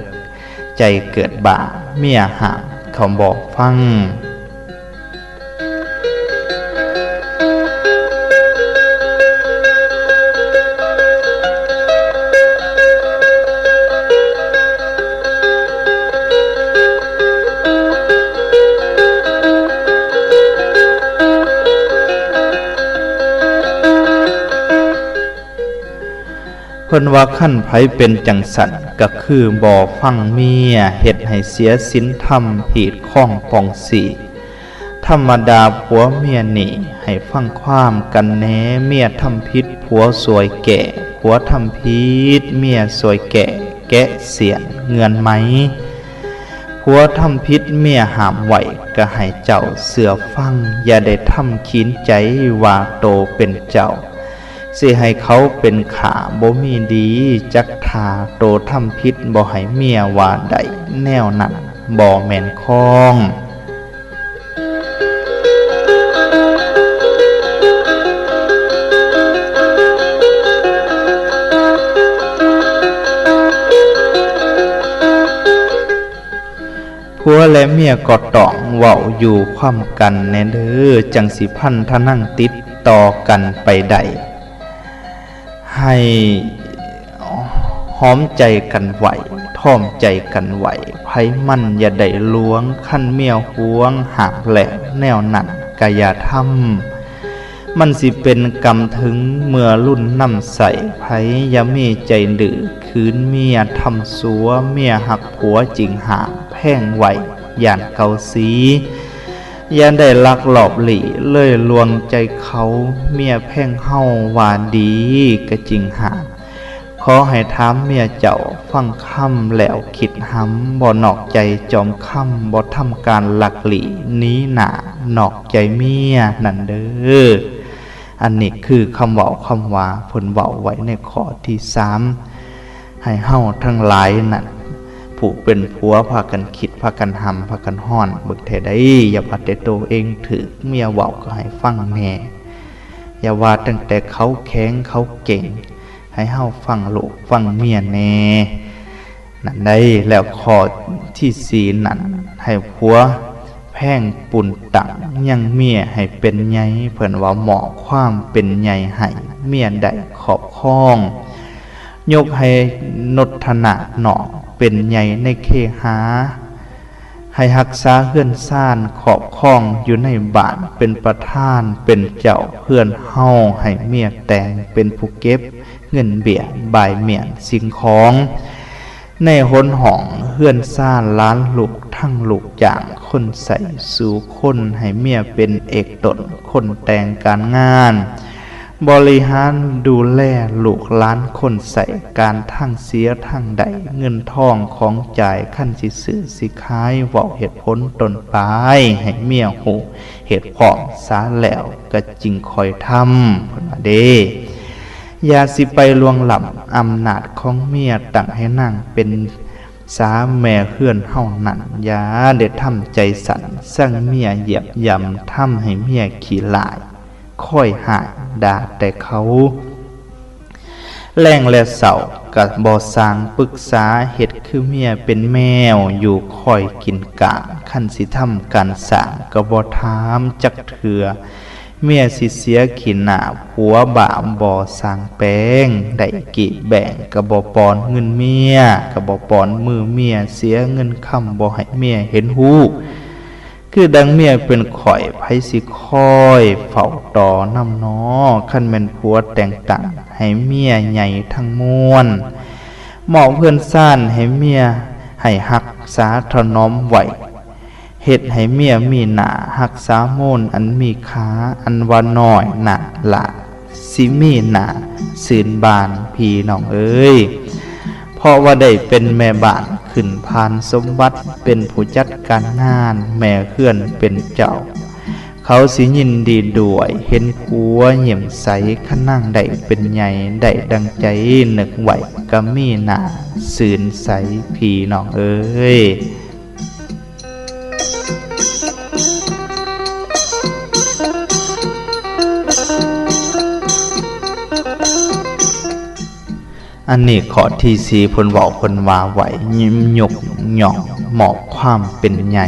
ໃຈເກີດບ້າ ເມຍຫ້າມກໍບໍ່ຟັງ. ເພິ່ນວ່າຄັນໃຜເປັນຈັ່ງຊັ້ນ ກໍຄືບໍ່ຟັງເມຍ ເຮັດໃຫ້ເສຍສິນທຳ ຮີດຄອງປ່ອງສີ. ທຳມະດາຜົວເມຍນີ້ ໃຫ້ຟັງຄວາມກັນແດ່. ເມຍທຳຜິດ ຜົວຊ່ວຍແກ້ ຜົວທຳຜິດ ເມຍຊ່ວຍແກ້ ແກະສຽນເງື່ອນໄໝ. ຜົວທຳຜິດ ເມຍຫ້າມໄວ້ ກໍໃຫ້ເຈົ້າເຊື່ອຟັງ ຢ່າໄດ້ທຳຂີນໃຈວ່າໂຕເປັນເຈົ້າ ຊິໃຫ້ເຂົາເປັນຂ້າ ບໍ່ມີດີຈັກທ່າ. ໂຕທຳຜິດ ບໍ່ໃຫ້ເມຍວ່າໄດ້ ແນວນັ້ນບໍ່ແມ່ນຄອງ. ຜົວແລະເມຍກໍຕ້ອງເວົ້າຢູ່ຄວາມກັນແດ່ເດີ ຈັ່ງຊິພັນທະນັງຕິດຕໍ່ກັນໄປໄດ້. ໃຫ້ຫອມໃຈກັນໄວ້ ທ້ອມໃຈກັນໄວ້ ໃຜມັນຢ່າໄດ້ຫຼວງ. ຄັນເມຍຫວງຫ້າມແລ້ວ ແນວນັ້ນກະຢ່າທຳ ມັນຊິເປັນກຳເຖິງເມື່ອລຸນນຳໃຊ້. ໃຜຢ່າມີໃຈດື້ ຂືນເມຍທຳຊົ່ວ ເມຍຮັກຜົວຈິງຫ້າມ ແພງໄວ້ ຢ້ານເກົ່າສີ. ຢ່າໄດ້ລັກລອບຫຼີ້ເລີຍລວງໃຈເຂົາ ເມຍແພງເຮົາວ່າດີກະຈິງຫາກ. ຂໍໃຫ້ຖາມເມຍເຈົ້າຟັງຄຳແລ້ວຄິດຫຳ ບໍ່ນອກໃຈຈອມຄຳ ບໍ່ທຳການລັກຫຼີ້ໜີໜ້ານອກໃຈເມຍນັ້ນເດີ. ອັນນີ້ຄືຄຳເວົ້າຄຳວ່າເພິ່ນເວົ້າໄວ້ໃນຂໍ້ທີສາມ ໃຫ້ເຮົາທັງຫຼາຍນັ້ນ ຜູ້ເປັນຜົວພາກັນຄິດ ພາກັນຫຳ ພາກັນຮ້ອນເບິ່ງແທ້ໃດ໋. ຢ່າວ່າແຕ່ໂຕເອງຖືກເມຍເວົ້າກໍໃຫ້ຟັງແດ່ ຢ່າວ່າຕັ້ງແຕ່ເຂົາແຂງເຂົາເກັ່ງ ໃຫ້ເຮົາຟັງລູກຟັງເມຍແດ່ນັ້ນໃດ໋. ແລ້ວຂໍ້ທີສີ່ນັ້ນ ໃຫ້ຜົວແພງປຸນຕັ້ງຍັງເມຍໃຫ້ເປັນໃຫຍ່ ເພິ່ນວ່າໝໍ້ຄວາມເປັນໃຫຍ່ໃຫ້ເມຍໄດ້ຄອບຄອງ ຍົກໃຫ້ນົດຖະນະນ້ອງເປັນໃຫຍ່ໃນເຄຫາ ໃຫ້ຮັກສາເຮືອນຊານຄອບຄອງຢູ່ໃນບ້ານ ເປັນປະທານເປັນເຈົ້າເຮືອນເຮົາ ໃຫ້ເມຍແຕ່ງເປັນຜູ້ເກັບເງິນເບ້ຍບາຍມ້ຽນສິ່ງຂອງ ໃນຫົນຫ້ອງເຮືອນຊານຫຼານລູກ ທັງລູກຈ້າງຄົນໃຊ້ສູ່ຄົນ ໃຫ້ເມຍເປັນເອກຕົ້ນຄົນແຕ່ງການງານ ບໍລິຫານດູແລລູກຫຼານຄົນໃຊ້ ການທາງເສຍທາງໄດ້ ເງິນທອງຂອງຈ່າຍ ຄັນຊິຊື້ຊິຂາຍ ເວົ້າເຫດຜົນຕົ້ນປາຍ ໃຫ້ເມຍຮູ້ເຫດພ້ອມສາແລ້ວ ກະຈຶ່ງຄ່ອຍທຳ ເພິ່ນວ່າເດ້. ຢ່າຊິໄປລ່ວງລ້ຳອຳນາດຂອງເມຍ ຕັ້ງໃຫ້ນາງເປັນສາແມ່ເຮືອນເຮົານັ້ນ ຢ່າໄດ້ທຳໃຈສັ້ນ ຊັງເມຍຢຽບຢ່ຳ ທຳໃຫ້ເມຍຂີ້ລ້າຍ ຄອຍຮ້າຍດ່າແຕ່ເຂົາ ແລງແລະເຊົ້າກະບໍ່ສ້າງປຶກສາ ເຮັດຄືເມຍເປັນແມວຢູ່ຄອຍກິນກາງ. ຄັນຊິທຳການສ້າງກະບໍ່ຖາມຈັກເທື່ອ ເມຍຊິເສຍຂີ້ໜ້າຜົວບ້າບໍ່ສ້າງແປງ ໄດ້ກີບແບ່ງກະບໍ່ປ້ອນເງິນເມຍ ກະບໍ່ປ້ອນມືເມຍ ເສຍເງິນຄຳບໍ່ໃຫ້ເມຍເຫັນຮູ້ ຄືດັ່ງເມຍເປັນຂ້ອຍ ໃຜຊິຄອຍເຝົ້າຕໍ່ນຳນໍ ຄັນແມ່ນຜົວແຕ່ງຕັ້ງ ໃຫ້ເມຍໃຫຍ່ທັງມວນ ມອບເຮືອນຊານໃຫ້ເມຍ ໃຫ້ຮັກສາຖະໜອມໄວ້ ເຮັດໃຫ້ເມຍມີໜ້າຮັກສາໂມນອັນມີຄ່າ ອັນວ່ານ້ອຍນັ້ນລະ ຊິມີໜ້າຊື່ນບານພີ່ນ້ອງເອີຍ ເພາະວ່າໄດ້ເປັນແມ່ບ້ານຂຶ້ນຜ່ານສົມບັດ ເປັນຜູ້ຈັດການງານ ແມ່ເຮືອນເປັນເຈົ້າ ເຂົາຊິຍິນດີດ້ວຍ ເຫັນຜົວຍິ້ມໃສ ຄັນນາງໄດ້ເປັນໃຫຍ່ ໄດ້ດັ່ງໃຈນຶກໄວ້ ກະມີໜ້າຊື່ນໃສພີ່ນ້ອງເອີຍ. ອັນນີ້ຂໍ້ທີສີ່ ເພິ່ນເວົ້າ ເພິ່ນວ່າໄວ້ ຍົກຍ້ອງ ມອບຄວາມເປັນໃຫຍ່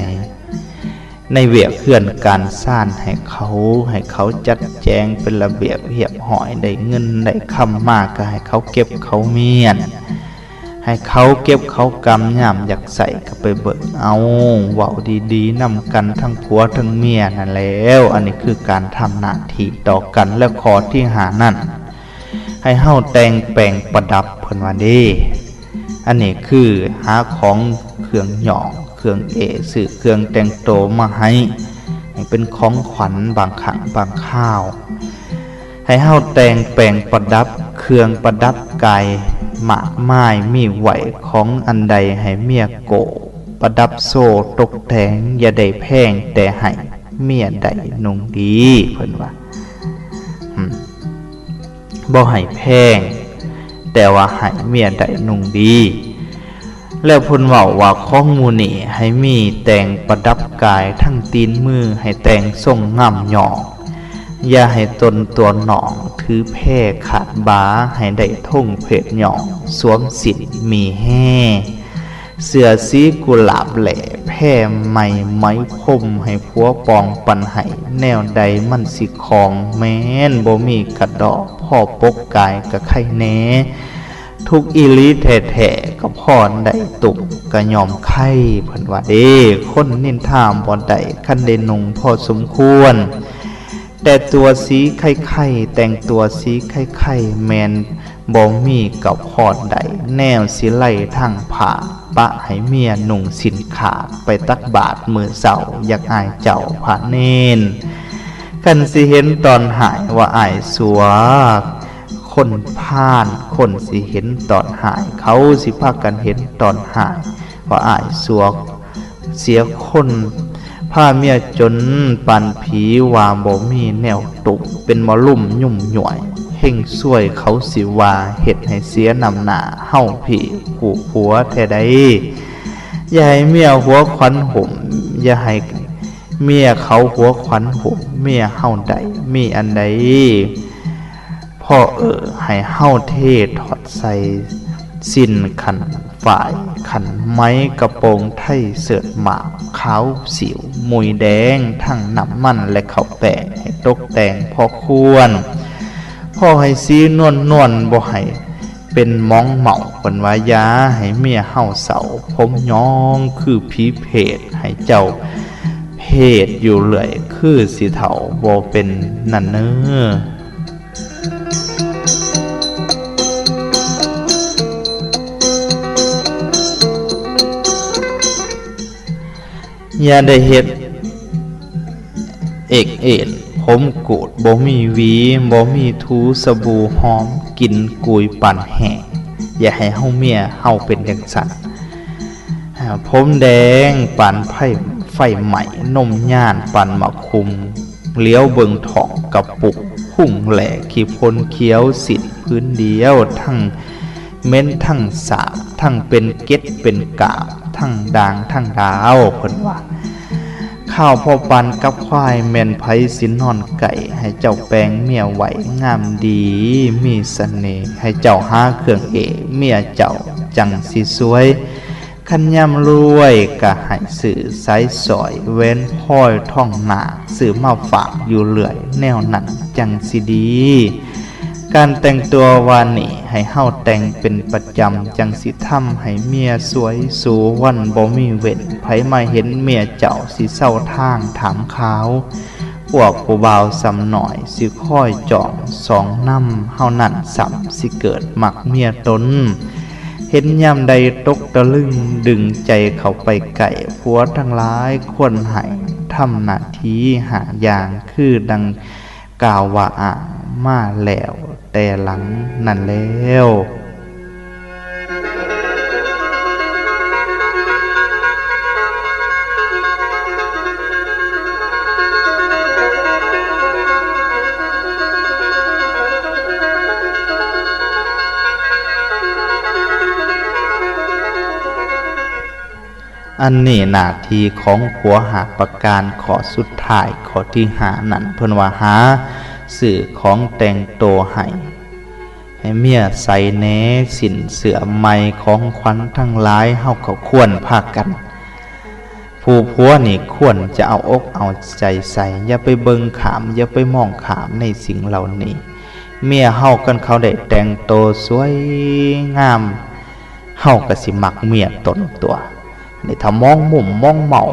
ໃນວຽກເຮືອນການຊານໃຫ້ເຂົາ ໃຫ້ເຂົາຈັດແຈງເປັນລະບຽບຮຽບຮ້ອຍ ໄດ້ເງິນໄດ້ຄຳມາກະໃຫ້ເຂົາເກັບເຂົາມ້ຽນ ໃຫ້ເຂົາເກັບເຂົາກຳ ຍາມຢາກໃຊ້ກະໄປເບີກເອົາ ເວົ້າດີໆນຳກັນທັງຜົວທັງເມຍນັ້ນແຫຼວ ອັນນີ້ຄືການທຳໜ້າທີ່ຕໍ່ກັນ ແລະ ຂໍ້ທີຫ້ານັ້ນ ໃຫ້ເຮົາແຕ່ງແປງປະດັບ ເພິ່ນວ່າເດ້ ອັນນີ້ຄືຫາຂອງເຄື່ອງຍ້ອງ ເຄື່ອງເອ ຊື້ເຄື່ອງແຕ່ງໂຕມາໃຫ້ ໃຫ້ເປັນຂອງຂວັນບາງຄັ້ງບາງຄາວ ໃຫ້ເຮົາແຕ່ງແປງປະດັບເຄື່ອງປະດັບກາຍ ໝາກມາຍມີໄວ້ ຂອງອັນໃດໃຫ້ເມຍໂກ້ ປະດັບໂຊຕົກແຕ່ງ ຢ່າໄດ້ແພງ ແຕ່ໃຫ້ເມຍໄດ້ນຸ່ງດີ ເພິ່ນວ່າ ອືມ ບໍ່ໃຫ້ແພງ ແຕ່ວ່າໃຫ້ເມຍໄດ້ນຸ່ງດີ ແລ້ວເພິ່ນເວົ້າວ່າ ຂອງໝູ່ນີ້ໃຫ້ມີແຕ່ງປະດັບກາຍ ທັງຕີນມືໃຫ້ແຕ່ງຊົງງາມຍ້ອງ ຢ່າໃຫ້ຕົນຕົວນ້ອງຖືແພຂາດບາ ໃຫ້ໄດ້ທົງເພດຍ້ອງ ສວມສິ້ນມີແຮ ເສື້ອສີກຸຫຼາບແຫຼ້ ແພໄໝໄໝພົມ ໃຫ້ຜົວປອງປັນໃຫ້ ແນວໃດມັນຊິຂອງ ແມ່ນບໍ່ມີກະດໍ້ ພໍປົກກາຍກະໄຄແດ່ ທຸກອີ່ຫຼີແທ້ໆ ກະພໍໄດ້ຕຸ້ມກະຍອມໄຄ ເພິ່ນວ່າເດ້ ຄົນນິນທາບໍ່ໄດ້ ຄັນໄດ້ນຸ່ງພໍສົມຄວນ ແຕ່ຕົວສີໄຄໆ ແຕ່ງຕົວສີໄຄໆ ແມ່ນບໍ່ມີກະພໍໄດ້ ແນວຊິໄລ່ທາງພາ ປະໃຫ້ເມຍນຸ່ງສິ້ນຂາດ ໄປຕັກບາດມື້ເຊົ້າ ຢາກອາຍເຈົ້າພະເນນ ຄັນຊິເຫັນຕອນຮ້າຍວ່າອາຍຊົ່ວ ຄົນພານ ຄົນຊິເຫັນຕອນຮ້າຍ ເຂົາຊິພາກັນເຫັນຕອນຮ້າຍວ່າອາຍຊົ່ວ ເສຍຄົນ ພາເມຍຈົນປານຜີວ່າບໍ່ມີແນວຕຸ້ມ ເປັນໝໍລຸມຍຸ່ມຫຍວຍ ເຮັງຊວຍເຂົາຊິວ່າ ເຮັດໃຫ້ເສຍນ້ຳໜ້າເຮົາພີ້ຄູ່ຜົວແທ້ໃດ ຢ່າໃຫ້ເມຍຫົວຂວັນຫຸ້ມ ຢ່າໃຫ້ເມຍເຂົາຫົວຂວັນຫຸ້ມ ເມຍເຮົາໄດ້ມີອັນໃດ ພໍເອີ ໃຫ້ເຮົາເທຖອດໃສ່ ສິ້ນຂັນຝ້າຍຂັນໄມ ກະໂປງໄທເສີດໝາກຂາວສິວ ມຸຍແດງ ທັງນ້ຳມັນ ແລະ ເຂົ້າແປ້ງ ໃຫ້ຕົກແຕ່ງພໍຄວນ ພໍໃຫ້ສີນວນໆ ບໍ່ໃຫ້ເປັນໝອງເມົາ ເພິ່ນວ່າຢ່າໃຫ້ເມຍເຮົາເສົ້າ ຜົມຍອງຄືຜີເພດ ໃຫ້ເຈົ້າເພດຢູ່ເລື້ອຍ ຄືຊິເຖົ້າບໍ່ເປັນນັ້ນເນີ. ຢ່າໄດ້ເຮັດເອກເອດ ຜົມກູດບໍ່ມີຫວີ ບໍ່ມີຖູສະບູຫອມ ກິ່ນກຸຍປານແຫ້ງ ຢ່າໃຫ້ເຮົາເມຍເຮົາເປັນຈັ່ງຊັ້ນ ຜົມແດງປານໄຟ ໄຟໄໝ້ ນົມຍານປານໝາກຫຸ່ມ ຫຼຽວເບິ່ງທ້ອງກະປຸກ ພຸງແຫຼ້ຂີ້ຝົນຂຽວ ສິ້ນຜືນດຽວ ທັງເໝັນທັງສາບ ທັງເປັນເກັດເປັນກາບ ທັງດ່າງທັງດາວ ເພິ່ນວ່າ ຂ້າວພໍປານກັບຄວາຍ ແມ່ນໃຜຊິນອນໃກ້ ໃຫ້ເຈົ້າແປງເມຍໄວ້ງາມດີ ມີສະເໜ່ ໃຫ້ເຈົ້າຫາເຄື່ອງເອ ເມຍເຈົ້າຈັ່ງຊິສວຍ ຄັນຍາມລວຍກະໃຫ້ຊື້ສາຍສ້ອຍ ແຫວນພອຍ ທອງໜາກ ຊື້ມາຝາກຢູ່ເລື້ອຍ ແນວນັ້ນຈັ່ງຊິດີ. ການແຕ່ງຕົວວ່ານີ້ ໃຫ້ເຮົາແຕ່ງເປັນປະຈຳ ຈັ່ງຊິທຳໃຫ້ເມຍສວຍສູ່ວັນບໍ່ມີເວັ້ນ. ໃຜມາເຫັນເມຍເຈົ້າ ຊິເຊົາທາງຖາມຂ່າວ. ພວກຜູ້ບ່າວສ່ຳນ້ອຍ ຊິຄອຍຈ້ອງສ່ອງນຳເຮົານັ້ນ ສ່ຳຊິເກີດມັກເມຍຕົນ. ເຫັນຍາມໃດຕົກຕະລຶງ ດຶງໃຈເຂົ້າໄປໃກ້. ຜົວທັງຫຼາຍຄວນໃຫ້ ທຳໜ້າທີ່ຫ້າຢ່າງ ຄືດັ່ງກ່າວວ່າອ້າງມາແລ້ວ ແຕ່ຫຼັງນັ້ນແລ້ວ. ອັນນີ້ໜ້າທີ່ຂອງຜົວຫ້າປະການ. ຂໍ້ສຸດທ້າຍ ຂໍ້ທີຫ້ານັ້ນ ເພິ່ນວ່າຫາຊື້ຂອງແຕ່ງໂຕໃຫ້ ໃຫ້ເມຍໃສ່ແດ່ ສິ້ນເສື້ອໃໝ່ ຂອງຂວັນທັງຫຼາຍ ເຮົາກໍຄວນພາກັນ ຜູ້ຜົວນີ້ຄວນຈະເອົາອົກເອົາໃຈໃສ່ ຢ່າໄປເບິ່ງຂ້າມ ຢ່າໄປມອງຂ້າມໃນສິ່ງເຫຼົ່ານີ້. ເມຍເຮົາຄັນເຂົາໄດ້ແຕ່ງໂຕສວຍງາມ ເຮົາກໍຊິມັກເມຍຕົນຕົວະ. ນີ້ຖ້າມອງມຸ້ມມອງເມົາ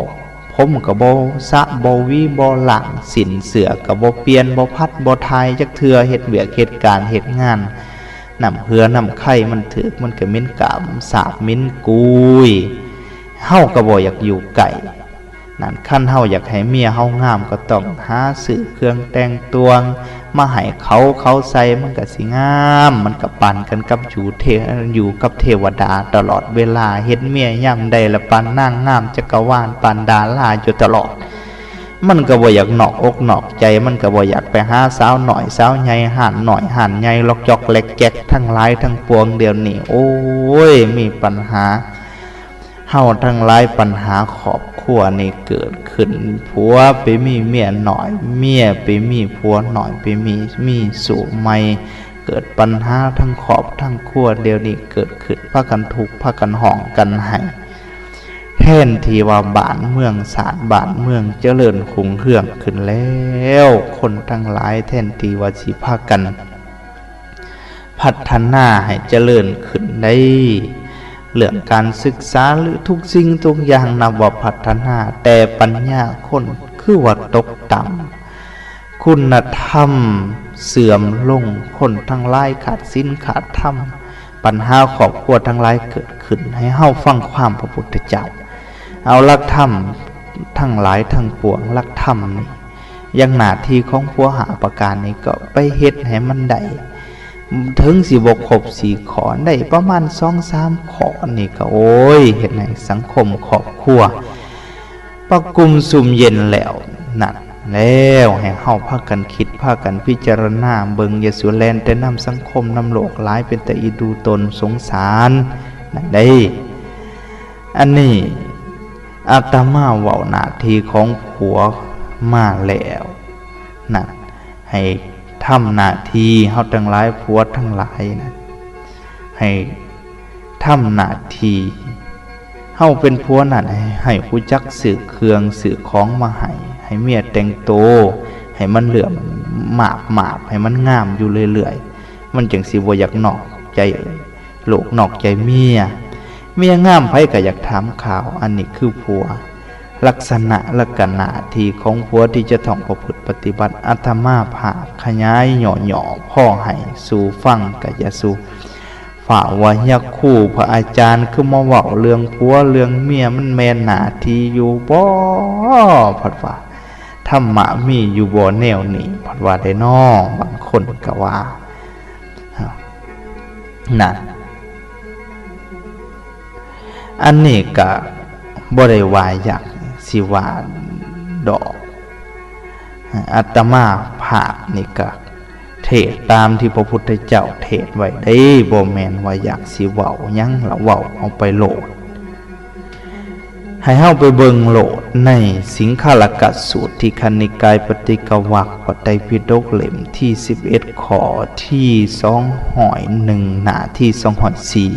ຜົມກໍບໍ່ສະບໍ່ຫວີບໍ່ລ້າງ ສິ້ນເສື້ອກໍບໍ່ປ່ຽນບໍ່ພັດບໍ່ຖ່າຍຈັກເທື່ອ ເຮັດວຽກເຮັດການເຮັດງານ ນ້ຳເຫື່ອນ້ຳໄຄມັນຖືກ ມັນກໍເໝັນກາມສາບເໝັນກຸຍ ເຮົາກໍບໍ່ຢາກຢູ່ໃກ້. ນັ້ນ ຄັນເຮົາຢາກໃຫ້ເມຍເຮົາງາມ ກໍຕ້ອງຫາຊື້ເຄື່ອງແຕ່ງຕົວງມາໃຫ້ເຂົາ ເຂົາໃສ່ມັນກໍຊິງາມ ມັນກໍປານກັນກັບຢູ່ເທ ຢູ່ກັບເທວະດາຕະຫຼອດເວລາ. ເຫັນເມຍຍາມໃດລະປານນາງງາມຈັກກະວານ ປານດາລາຢູ່ຕະຫຼອດ ມັນກໍບໍ່ຢາກນອກອົກນອກໃຈ ມັນກໍບໍ່ຢາກໄປຫາສາວນ້ອຍສາວໃຫຍ່ ຮ້ານນ້ອຍຮ້ານໃຫຍ່ ລັອກຈອກແລັກແຈ໋ກ ທັງຫຼາຍທັງປວງດຽວນີ້ ໂອ້ຍ ມີປັນຫາ. ເຮົາທັງຫຼາຍ ບັນຫາຄອບຄົວນີ້ເກີດຂຶ້ນ ຜົວໄປມີເມຍນ້ອຍ ເມຍໄປມີຜົວນ້ອຍ ໄປມີ ມີຊູ້ໃໝ່ ເກີດບັນຫາທັງຄອບທັງຄົວ ດຽວນີ້ເກີດຂຶ້ນ ພາກັນທຸກ ພາກັນຮ້ອງກັນໄຫ້ ແທນທີ່ວ່າບ້ານເມືອງຊາດບ້ານເມືອງຈະເລີນຮຸ່ງເຮືອງຂຶ້ນແລ້ວ ຄົນທັງຫຼາຍແທນທີ່ວ່າຊິພາກັນ ພັດທະນາໃຫ້ຈະເລີນຂຶ້ນໄດ້ ເລື່ອງການສຶກສາ ຫຼື ທຸກສິ່ງທຸກຢ່າງນັບວ່າພັດທະນາ ແຕ່ປັນຍາຄົນຄືວ່າຕົກຕ່ຳ ຄຸນນະທຳເສື່ອມລົງ ຄົນທັງຫຼາຍຂາດສິນຂາດທຳ ບັນຫາຄອບຄົວທັງຫຼາຍເກີດຂຶ້ນ ໃຫ້ເຮົາຟັງຄວາມພະພຸດທະເຈົ້າ ເອົາຫຼັກທຳທັງຫຼາຍທັງປວງ ຫຼັກທຳນີ້ ຢ່າງໜ້າທີ່ຂອງຜົວຫ້າປະການນີ້ ກໍໄປເຮັດໃຫ້ມັນໄດ້ ເຖິງຊິບໍ່ຄົບສີ່ຂໍ້ ໄດ້ປະມານສອງສາມຂໍ້ນີ້ກໍ ໂອ້ຍ ເຮັດໃຫ້ສັງຄົມຄອບຄົວປະກຸມຊຸ່ມເຢັນແລ້ວນັ້ນແລ້ວ ໃຫ້ເຮົາພາກັນຄິດ ພາກັນພິຈາລະນາເບິ່ງ ຢ່າສູ່ແລ່ນແຕ່ນຳສັງຄົມນຳໂລກຫຼາຍ ເປັນຕາອີດູຕົນສົງສານນັ້ນເດ້. ອັນນີ້ອາດຕະມາເວົ້າໜ້າທີ່ຂອງຜົວມາແລ້ວນັ້ນ ໃຫ້ທຳໜ້າທີ່ ເຮົາທັງຫຼາຍ ຜົວທັງຫຼາຍນະ ໃຫ້ທຳໜ້າທີ່ ເຮົາເປັນຜົວນັ້ນ ໃຫ້ ໃຫ້ຮູ້ຈັກຊື້ເຄື່ອງຊື້ຂອງມາໃຫ້ ໃຫ້ເມຍແຕ່ງໂຕ ໃຫ້ມັນເຫຼື້ອມມາບໆ ໃຫ້ມັນງາມຢູ່ເລື້ອຍໆ ມັນຈັ່ງຊິບໍ່ຢາກນອກໃຈ ລູກນອກໃຈເມຍ ເມຍງາມໃຜກໍຢາກຖາມຂ່າວ ອັນນີ້ຄືຜົວ ລັກສະນະ ແລະ ກະໜ້າທີ່ຂອງຜົວທີ່ຈະຕ້ອງປະພຶດປະຕິບັດ ອາດຕະມາພາບຂະຫຍາຍຫຍໍ້ໆ ພໍໃຫ້ສູ່ຟັງ ກໍຢ່າສູ່ຟ້າວວ່າ ຍາຄູພະອາຈານຄືມາເວົ້າເລື່ອງຜົວເລື່ອງເມຍ ມັນແມ່ນໜ້າທີ່ຢູ່ບໍ? ພັດວ່າທຳມະມີຢູ່ບໍແນວນີ້? ພັດວ່າໄດ໋ນໍ ບາງຄົນກໍວ່າ ນັ້ນ ອັນນີ້ກະບໍ່ໄດ້ວ່າຢາກຊິວ່າດອກ ອາດຕະມາພາບນີ້ກະເທດຕາມທີ່ພະພຸດທະເຈົ້າເທດໄວ້ເດ້ ບໍ່ແມ່ນວ່າຢາກຊິເວົ້າຫຍັງລະເວົ້າອອກໄປໂລດ. ໃຫ້ເຮົາໄປເບິ່ງໂລດໃນສິງຄະລະກະສູດ ທີຄະນິກາຍ ປະຕິກະວັກ ພະໄຕປິດົກເຫຼັ້ມທີສິບເອັດ ຂໍ້ທີສອງຮ້ອຍໜຶ່ງ ໜ້າທີສອງຮ້ອຍສີ່.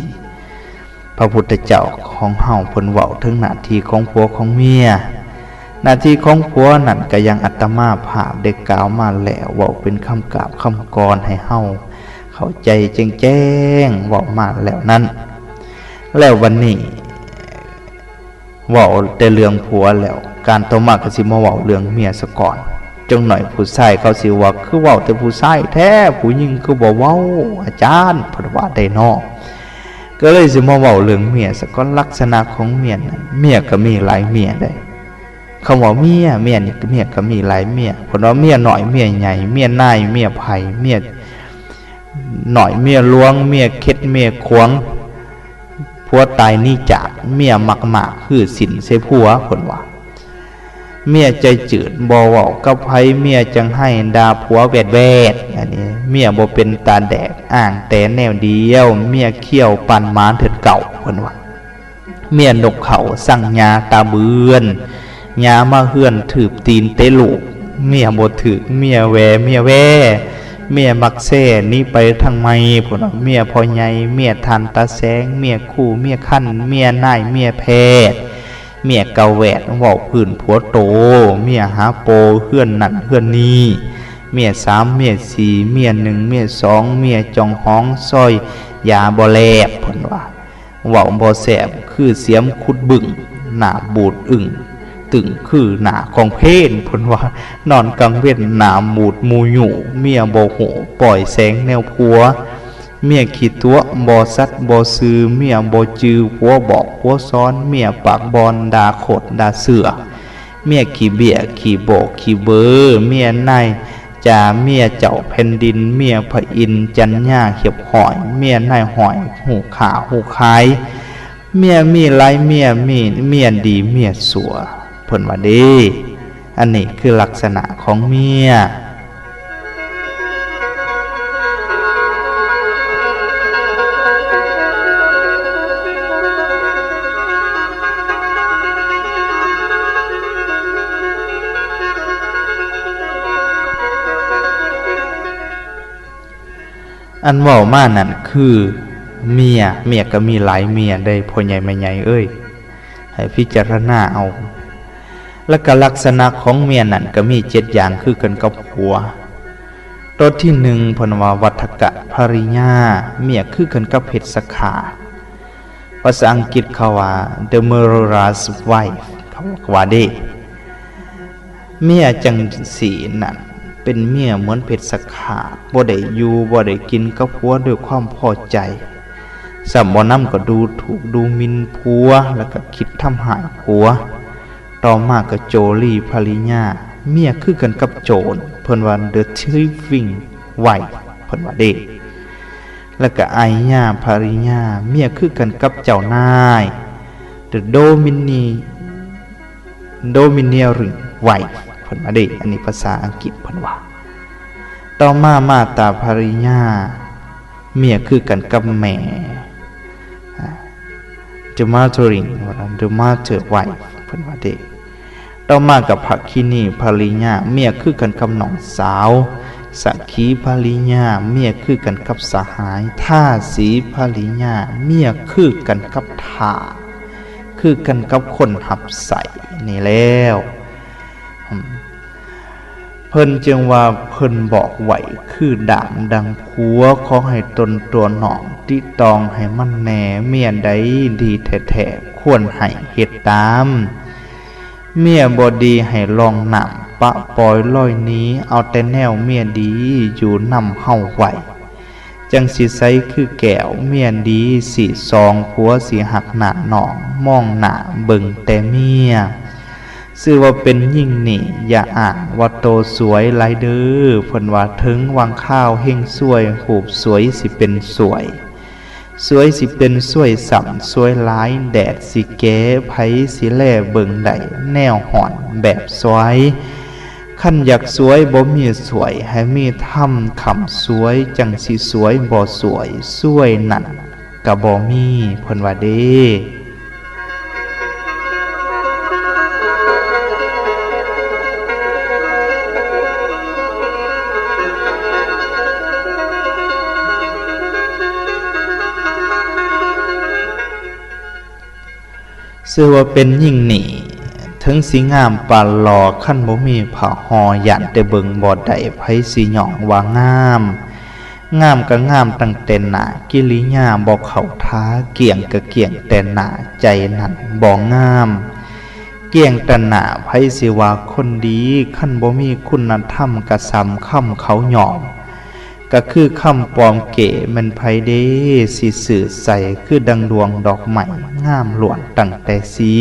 ພ ພະພຸດທະເຈົ້າຂອງເຮົາເພິ່ນເວົ້າເຖິງໜ້າທີ່ຂອງຜົວຂອງເມຍ. ໜ້າທີ່ຂອງຜົວນັ້ນກໍຢ່າງອາດຕະມາພາບໄດ້ກ່າວມາແລ້ວ, ເວົ້າເປັນຄຳກາບຄຳກອນໃຫ້ເຮົາເຂົ້າໃຈແຈ້ງໆ ເວົ້າມາແລ້ວນັ້ນ. ແລ້ວບັດນີ້ ເວົ້າແຕ່ເລື່ອງຜົວແລ້ວ, ການຕໍ່ມາກໍຊິມາເວົ້າເລື່ອງເມຍສາກ່ອນ. ຈັກໜ້ອຍຜູ້ຊາຍເຂົາຊິວ່າ ຄືເວົ້າແຕ່ຜູ້ຊາຍແທ້, ຜູ້ຍິງຄືບໍ່ເວົ້າ, ອາຈານ ເພິ່ນວ່າໄດ້ເນາະ. ກໍເລີຍຊິມາເວົ້າເລື່ອງເມຍສາກ່ອນ. ລັກສະນະຂອງເມຍນັ້ນ, ເມຍກໍມີຫຼາຍເມຍເດ້. ຄຳວ່າເມຍ, ເມຍນີ້ ເມຍກໍມີຫຼາຍເມຍ. ເພິ່ນວ່າເມຍນ້ອຍ, ເມຍໃຫຍ່, ເມຍນາຍ, ເມຍໃຜ, ເມຍ ນ້ອຍເມຍຫຼວງ, ເມຍເຂັດເມຍຂວາງ, ຜົວຕາຍໜີຈາກ, ເມຍມັກມາກຮື້ສິນໃສ່ຜົວ, ເພິ່ນວ່າ. ເມຍໃຈຈືດ, ບໍ່ເວົ້າກັບໃຜ, ເມຍຈັ່ງໃຫ້, ດ່າຜົວແວດໆ, ອັນນີ້ ເມຍບໍ່ເປັນຕາແດກ, ອ້າງແຕ່ແນວດຽວ, ເມຍຂ້ຽວປານໝາເຖື່ອນເກົ່າ, ເພິ່ນວ່າ. ເມຍນົກເຂົາສັງຫຍ້າຕາເບືອນ, ຫຍ້າມາເຮືອນຖືບຕີນເຕະລູກ, ເມຍບໍ່ຖືກ, ເມຍແຫວ, ເມຍແຫວ, ເມຍມັກແຊໜີໄປທາງໃໝ່, ເພິ່ນວ່າ. ເມຍພໍ່ໃຫຍ່, ເມຍທ່ານຕາແສງ, ເມຍຄູ, ເມຍຄັນ, ເມຍນາຍ, ເມຍແພດ, ເມຍກະແວດ, ເວົ້າພື້ນຜົວໂຕ, ເມຍຫາໂປ, ເຮືອນນັ້ນເຮືອນນີ້, ເມຍສາມ, ເມຍສີ່, ເມຍໜຶ່ງ, ເມຍສອງ, ເມຍຈ່ອງຫອງ, ຊອຍຢາບໍ່ແລບ, ເພິ່ນວ່າ. ເວົ້າບໍ່ແຊບຄືສຽມຂຸດບຶ້ງ, ໜ້າບູດອຶ້ງຕຶ້ງຄືໜ້າຂອງເພນ, ເພິ່ນວ່າ. ນອນກາງເວັນໜ້າບູດໝູຢູ່, ເມຍບໍ່ຮູ້ປ່ອຍແສງແນວຜົວ, ເມຍຂີ້ຕົວະບໍ່ສັດບໍ່ຊື່, ເມຍບໍ່ຈື່ຜົວບອກຜົວສອນ, ເມຍປາກບ່ອນ, ດ່າໂຄດດ່າເຊື່ອ, ເມຍຂີ້ເບ້ຍຂີ້ໂບ້ຂີ້ເບີ, ເມຍນາຍ ຈາເມຍເຈົ້າແຜ່ນດິນ, ເມຍພະອິນຈັນຍາຮຽບຮ້ອຍ, ເມຍນາຍຮ້ອຍຮູ້ຄ້າຮູ້ຂາຍ, ເມຍມີຫຼາຍເມຍ, ມີເມຍດີເມຍຊົ່ວ, ເພິ່ນວ່າເດ້. ອັນນີ້ຄືລັກສະນະຂອງເມຍ. ອັນເວົ້າມານັ້ນຄືເມຍ, ເມຍກໍມີຫຼາຍເມຍເດ້ ພໍ່ໃຫຍ່ແມ່ໃຫຍ່ເອີຍ, ໃຫ້ພິຈາລະນາເອົາ. ແລ້ວກໍລັກສະນະຂອງເມຍນັ້ນກໍມີເຈັດຢ່າງຄືກັນກັບຜົວ. ຕົວທີໜຶ່ງ ເພິ່ນວ່າວັດຖະກະພະລິຍາ, ເມຍຄືກັນກັບເພັດສະຂາດ. ພາສາອັງກິດເຂົາວ່າ the murderous wife ເຂົາວ່າເດ້. ເມຍຈັ່ງຊີ້ນັ້ນ ເປັນເມຍເໝືອນເພັດສະຂາດ, ບໍ່ໄດ້ຢູ່ບໍ່ໄດ້ກິນກັບຜົວດ້ວຍຄວາມພໍໃຈ, ຊ້ຳບໍ່ນຳກໍດູຖູກດູໝິ່ນຜົວ ແລ້ວກໍຄິດທຳຮ້າຍຜົວ. ຕໍ່ມາກໍໂຈລີພະລິຍາ, ເມຍຄືກັນກັບໂຈນ, ເພິ່ນວ່າ the thieving wife ເພິ່ນວ່າເດ້. ແລ້ວກໍໄອຍາພະລິຍາ, ເມຍຄືກັນກັບເຈົ້ານາຍ, the domini- domineering wife ເພິ່ນວ່າເດ້. ອັນນີ້ພາສາອັງກິດເພິ່ນວ່າ. ຕໍ່ມາມາຕາພະລິຍາ, ເມຍຄືກັນກັບແມ່, ອາ the mothering ວ່າ the mother wife ເພິ່ນວ່າເດ້. ຕໍ່ມາກໍພະຄິນີພະລິຍາ, ເມຍຄືກັນກັບນ້ອງສາວ. ສັກຂີພະລິຍາ, ເມຍຄືກັນກັບສະຫາຍ. ທາສີພະລິຍາ, ເມຍຄືກັນກັບທາດ, ຄືກັນກັບຄົນຮັບໃຊ້ນີ້ແລ້ວ. ເພິ່ນຈຶ່ງວ່າເພິ່ນບອກໄວ້ຄືດ້າມດັ່ງຜົວ, ຂໍໃຫ້ຕົນຕົວນ້ອງຕິຕອງໃຫ້ມັນແດ່, ເມຍໃດດີແທ້ໆ ຄວນໃຫ້ເຮັດຕາມ, ເມຍບໍ່ດີໃຫ້ລ່ອງນ້ຳປະປ່ອຍລອຍໜີ, ເອົາແຕ່ແນວເມຍດີຢູ່ນຳເຮົາໄວ້. ຈັ່ງຊິໃສຄືແກ້ວ, ເມຍດີສີສ່ອງ, ຜົວຊິຮັກໜ້ານ້ອງ, ມອງໜ້າເບິ່ງແຕ່ເມຍ. ຊື່ວ່າເປັນຍິງນີ້ ຢ່າອ້າງວ່າໂຕສວຍຫຼາຍເດີ້, ເພິ່ນວ່າເຖິງຫວ່າງຄາວເຮັງຊວຍ, ຮູບສວຍຊິເປັນສວຍ, ສວຍຊິເປັນສວຍຊ້ຳສວຍຫຼາຍ, ແດດຊິແກ່, ໃຜຊິແລເບິ່ງໄດ້, ແນວຮ້ອນແບບສວຍ. ຄັນຢາກສວຍບໍ່ມີສວຍ, ໃຫ້ມີທຳຄ້ຳສວຍ, ຈັ່ງຊິສວຍບໍ່ສວຍ, ສວຍນັ້ນກະບໍ່ມີ, ເພິ່ນວ່າເດ້. ຊື່ວ່າເປັນຍິງນີ້ ເຖິງຊິງາມປານຫຼໍ່ ຄັນບໍ່ມີຜ້າຫໍ່ ຢ້ານແຕ່ເບິ່ງບໍ່ໄດ້ ໃຜຊິຍ້ອງວ່າງາມ. ງາມກໍງາມຕັ້ງແຕ່ໜ້າ ກິລິຍາບໍ່ເຂົ້າທ່າ, ກ້ຽງກໍກ້ຽງແຕ່ໜ້າ ໃຈນັ້ນບໍ່ງາມ. ກ້ຽງແຕ່ໜ້າ ໃຜຊິວ່າຄົນດີ ຄັນບໍ່ມີຄຸນນະທຳ ກໍສ່ຳຄຳເຂົາຍ້ອງ. ກໍຄືຄຳປອມເກ ແມ່ນໃຜເດ ຊິຊື່ໃສ ຄືດັ່ງດວງດອກໄມ້ ງາມລ້ວນຕັ້ງແຕ່ສີ.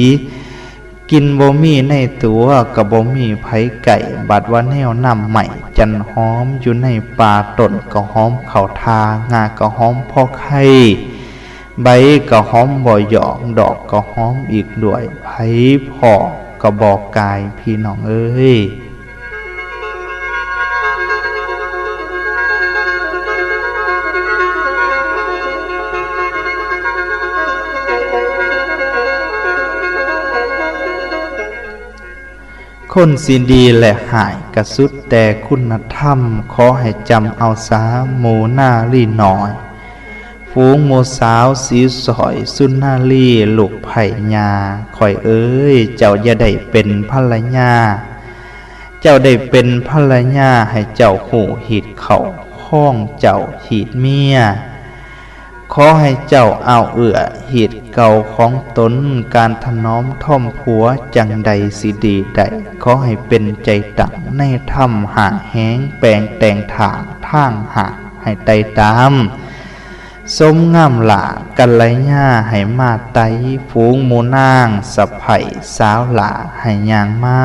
ກິ່ນບໍ່ມີໃນຕົວ ກໍບໍ່ມີໃຜໃກ້ ບາດວ່າແນວນ້ຳໄມ້ຈັນຫອມ ຢູ່ໃນປ່າຕົ້ນກໍຫອມເຂົ້າທ່າ ງ່າກໍຫອມພໍໄຄ ໃບກໍຫອມບໍ່ຢອກ ດອກກໍຫອມອີກດ້ວຍ ໃຜພໍ້ກໍບໍ່ກາຍ ພີ່ນ້ອງເອີຍ. ຄົນຊິດີ ແລະ ຮ້າຍ ກະສຸດແຕ່ຄຸນນະທຳ ຂໍໃຫ້ຈຳເອົາສາ ໝູນາລີນ້ອຍ ຝູງໝູສາວສີສອຍ ສຸນນາລີ ລູກໃພ້ຍ່າຂ້ອຍເອີຍ ເຈົ້າຢ່າໄດ້ເປັນພັນລະຍາ ເຈົ້າໄດ້ເປັນພັນລະຍາ ໃຫ້ເຈົ້າຮູ້ຮີດເຂົ້າ ຂອງເຈົ້າຮີດເມຍ ຂໍໃຫ້ເຈົ້າອ້າວເອື້ອຮີດເກົ່າຂອງຕົນ ການຖະໜອມທອມຜົວ ຈັ່ງໃດຊິດີໄດ້ ຂໍໃຫ້ເປັນໃຈຕັ້ງໃນທຳ ຫ້າແຮງແປງແຕ່ງທາງ ທາງຫາກໃຫ້ໄຕ່ຕາມ ສົມງາມຫຼ້າກັນລະຍາໃຫ້ມາໄຕ່ ຝູງໝູນາງສະໃພ້ສາວຫຼ້າໃຫ້ຍ່າງມາ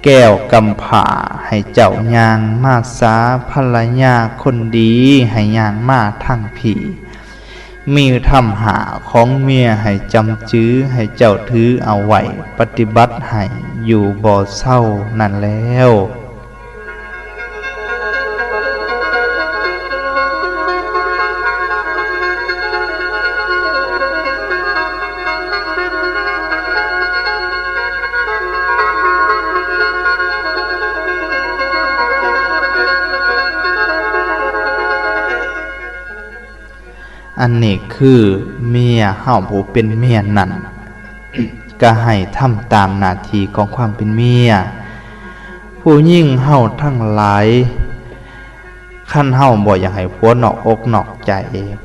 ແກ້ວກຳພ້າໃຫ້ເຈົ້າຍ່າງມາສາ ພັນລະຍາຄົນດີໃຫ້ຍ່າງມາທາງພີ້ ມີທຳຫ້າຂອງເມຍໃຫ້ຈຳຈື່ ໃຫ້ເຈົ້າຖືເອົາໄວ້ ປະຕິບັດໃຫ້ຢູ່ບໍ່ເຊົານັ້ນແລ້ວ. ອັນນີ້ຄືເມຍເຮົາ ຜູ້ເປັນເມຍນັ້ນ ກໍໃຫ້ທຳຕາມໜ້າທີ່ຂອງຄວາມເປັນເມຍ. ຜູ້ຍິງເຮົາທັງຫຼາຍ ຄັນເຮົາບໍ່ຢາກໃຫ້ຜົວນອກອົກນອກໃຈ,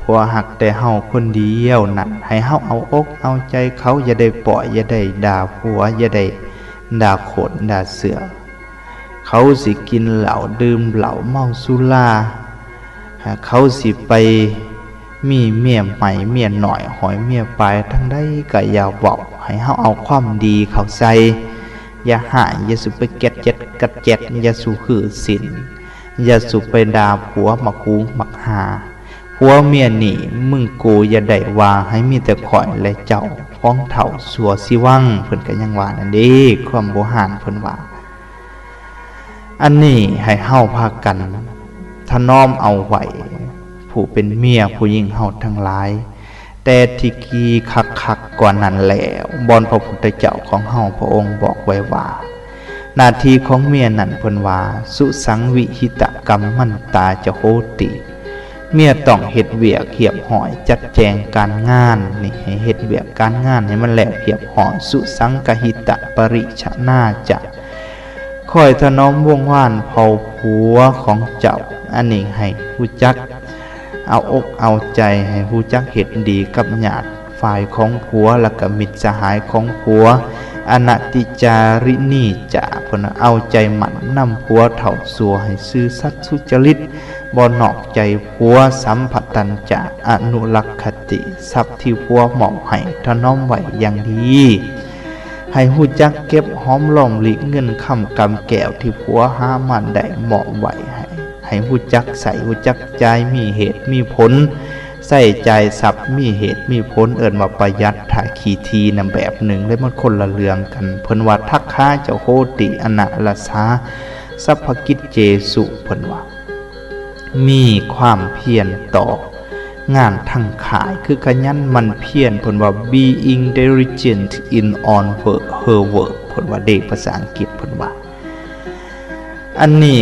ຜົວຮັກແຕ່ເຮົາຄົນດຽວນັ້ນ, ໃຫ້ເຮົາເອົາອົກເອົາໃຈເຂົາ, ຢ່າໄດ້ປ້ອຍ, ຢ່າໄດ້ດ່າຜົວ, ຢ່າໄດ້ດ່າໂຄດດ່າເຊື່ອ. ເຂົາຊິກິນເຫຼົ້າ, ດື່ມເຫຼົ້າ, ເມົາສຸລາ, ເຂົາຊິໄປ ມີເມຍໃໝ່ເມຍນ້ອຍ ຫ້ອຍເມຍປາຍທາງໃດກໍຢ່າເວົ້າ, ໃຫ້ເຮົາເອົາຄວາມດີເຂົ້າໃສ່. ຢ່າຮ້າຍ, ຢ່າສູ່ໄປແກັດແຈັດກັດແຈັດ, ຢ່າສູ່ຮື້ສິນ, ຢ່າສູ່ໄປດ່າຜົວໝາກຫູໝາກຫາ. ຜົວເມຍນີ້ ມຶງກູຢ່າໄດ້ວ່າ, ໃຫ້ມີແຕ່ຂ້ອຍ ແລະ ເຈົ້າ ຂອງເຖົ້າຊົ່ວຊີວັງ. ເພິ່ນກໍຍັງວ່ານັ້ນເດ້, ຄວາມບູຮານເພິ່ນວ່າ. ອັນນີ້ໃຫ້ເຮົາພາກັນຖະໜອມເອົາໄວ້ ຜູ້ເປັນເມຍຜູ້ຍິງເຮົາທັງຫຼາຍ. ແຕ່ທີ່ກີຄັກໆກວ່ານັ້ນແລ້ວ, ບ່ອນພະພຸດທະເຈົ້າຂອງເຮົາພະອົງບອກໄວ້ວ່າ ໜ້າທີ່ຂອງເມຍນັ້ນເພິ່ນວ່າ ສຸສັງວິຫິຕະກຳມັນຕາຈະໂຫຕິ. ເມຍຕ້ອງເຮັດວຽກຮຽບຮ້ອຍ, ຈັດແຈງການງານນີ້ ໃຫ້ເຮັດວຽກການງານໃຫ້ມັນແລ້ວຮຽບຮ້ອຍ. ສຸສັງຄະຫິຕະປະຣິຊະນາຈະ, ຄອຍຖະໜອມວົງວານເຜົ່າຜົວຂອງເຈົ້າ. ອັນນີ້ໃຫ້ຮູ້ຈັກເອົາອົກເອົາໃຈ, ໃຫ້ຮູ້ຈັກເຮັດດີກັບຍາດ ຝ່າຍຂອງຜົວ ແລ້ວກໍມິດສະຫາຍຂອງຜົວ. ອະນະຕິຈາຣິນີຈະ, ເພິ່ນເອົາໃຈໝັ້ນນຳຜົວເຖົ້າຊົ່ວໃຫ້ຊື່ສັດສຸຈະລິດ, ບໍ່ນອກໃຈຜົວ. ສຳພະຕັນຈະອະນຸລັກຂະຕິ, ຊັບທີ່ຜົວມອບໃຫ້ຖະໜອມໄວ້ຢ່າງດີ. ໃຫ້ຮູ້ຈັກເກັບຫອມລອມລິກເງິນຄຳກຳແກ້ວທີ່ຜົວຫາມາໄດ້ມອບໄວ້ໃຫ້. ໃຫ້ຮູ້ຈັກໃຊ້, ຮູ້ຈັກຈ່າຍ, ມີເຫດມີຜົນ, ໃຊ້ຈ່າຍຊັບມີເຫດມີຜົນ, ເອີ້ນວ່າປະຢັດ. ຖ້າຂີ້ຖີ່ນຳແບບໜຶ່ງ ແລະ ມັນຄົນລະເລື່ອງກັນ. ເພິ່ນວ່າ ທັກຂາຈະໂຫຕິອະນາລະສາ ສັບພະກິດເຈສຸ, ເພິ່ນວ່າ ມີຄວາມພຽນຕໍ່ງານທັງຂາຍ, ຄືຂະຫຍັນໝັ່ນພຽນ. ເພິ່ນວ່າ being diligent in on work, her work, ເພິ່ນວ່າເດ້, ພາສາອັງກິດເພິ່ນວ່າ. ອັນນີ້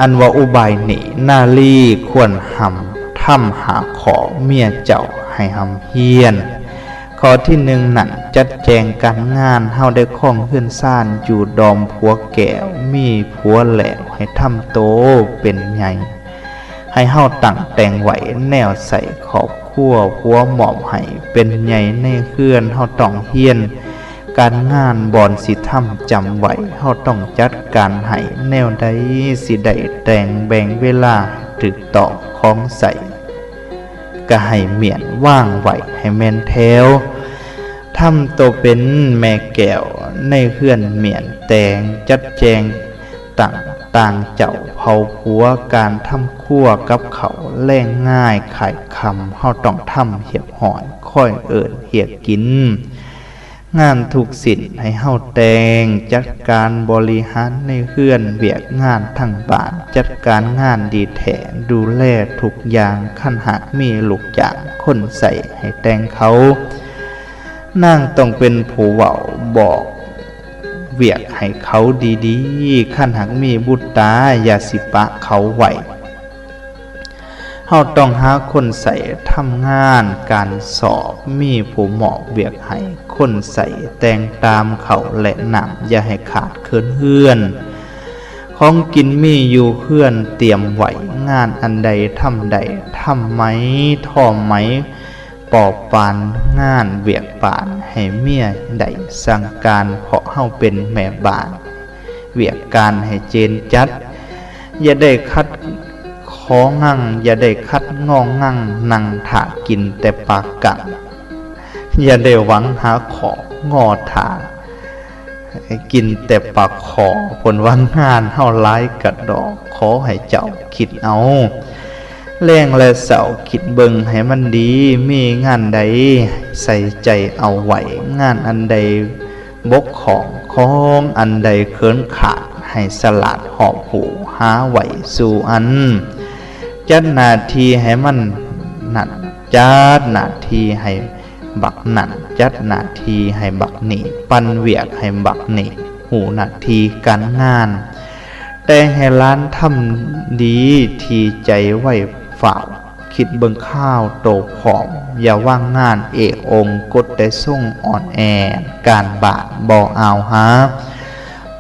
ອັນວ່າອຸບາຍນີ້ ນາລີຄວນຮ່ຳທຳຫ້າຂໍ້, ເມຍເຈົ້າໃຫ້ຮ່ຳຮຽນ ຂໍ້ທີໜຶ່ງນັ້ນ ຈັດແຈງການງານ. ເຮົາໄດ້ຄອງເຮືອນຊານຢູ່ດອມຜົວແກ້ວ, ມີຜົວແລ້ວໃຫ້ທຳໂຕເປັນໃຫຍ່, ໃຫ້ເຮົາຕັ້ງແຕ່ງໄວ້ແນວໃຊ້ຄອບຄົວ, ຜົວມອບໃຫ້ເປັນໃຫຍ່ໃນເຮືອນ. ເຮົາຕ້ອງຮຽນການງານບ່ອນຊິທຳຈຳໄວ້, ເຮົາຕ້ອງຈັດການໃຫ້ແນວໃດ, ຊິໄດ້ແຕ່ງແບ່ງເວລາໃຫ້ຖືກຕ້ອງຂອງໃຊ້ ກະໃຫ້ມ້ຽນວາງໄວ້ໃຫ້ແມ່ນແຖວ. ທຳໂຕເປັນແມ່ແກ້ວໃນເຮືອນ, ມ້ຽນແຕ່ງຈັດແຈງຕັ້ງຕ່າງເຈົ້າເຜົ່າຜົວ, ການທຳຄົວກັບເຂົ້າແລງງາຍຂາຍຄ່ຳ ເຮົາຕ້ອງທຳຮຽບຮ້ອຍ, ຄອຍເອີ້ນຮຽກກິນ. ງານທຸກຊິ້ນໃຫ້ເຮົາແຕ່ງຈັດການບໍລິຫານໃນເຮືອນ, ວຽກງານທັງບ້ານ, ຈັດການງານດີແທ້, ດູແລທຸກຢ່າງ. ຄັນຫາກມີລູກຈ້າງຄົນໃຊ້ໃຫ້ແຕ່ງເຂົາ, ນາງຕ້ອງເປັນຜູ້ເວົ້າບອກວຽກໃຫ້ເຂົາດີໆ. ຄັນຫາກມີບຸດຕາ, ຢ່າຊິປະເຂົາໄວ້. ເຮົາຕ້ອງຫາຄົນໃຊ້ທຳງານການຊອບ, ມີຜູ້ມອບວຽກໃຫ້ຄົນໃຊ້ແຕ່ງຕາມເຂົ້າແລະນ້ຳ, ຢ່າໃຫ້ຂາດເຂີນເຮືອນ. ຂອງກິນມີຢູ່ເຮືອນຕຽມໄວ້, ງານອັນໃດທຳໄດ້, ທຳໄໝ, ທໍໄໝ, ປໍປານງານວຽກບ້ານໃຫ້ເມຍໄດ້ສັ່ງການ, ເພາະເຮົາເປັນແມ່ບ້ານ, ວຽກການໃຫ້ເຈນຈັດ. ຢ່າໄດ້ຂັດຂໍງັງ, ຢ່າໄດ້ຂັດງໍງັງ, ນັ່ງຖ້າກິນແຕ່ປາກັງ. ຢ່າໄດ້ຫວັງຫາຂໍ້ງໍຖ້າ ໃຫ້ກິນແຕ່ປາຂໍ, ເພິ່ນວ່າງານເຮົາຫຼາຍກະດອກ, ຂໍໃຫ້ເຈົ້າຄິດເອົາ ແລງແລະເຊົ້າ, ຄິດເບິ່ງໃຫ້ມັນດີ, ມີງານໃດໃສ່ໃຈເອົາໄວ້, ງານອັນໃດບົກຂອງ, ຂອງອັນໃດເຂີນຂາດ, ໃຫ້ສະຫຼາດຮອບຮູ້, ຫາໄວ້ສູ່ອັນ. ຈັດໜ້າທີ່ໃຫ້ມັນນັ້ນ, ຈັດໜ້າທີ່ໃຫ້ ບັກນັ້ນ, ຈັດໜ້າທີ່ໃຫ້ບັກນີ້, ປັນວຽກໃຫ້ບັກນີ້, ຮູ້ໜ້າທີ່ການງານ, ແຕ່ງໃຫ້ຫຼານທຳດີ, ທີ່ໃຈໄວຟ້າວ, ຄິດເບິ່ງຄາວໂຕພ້ອມ, ຢ່າວາງງານເອກອົງ, ກົດແຕ່ຊົງອ່ອນແອ, ການບ້ານບໍ່ອາວຫາ.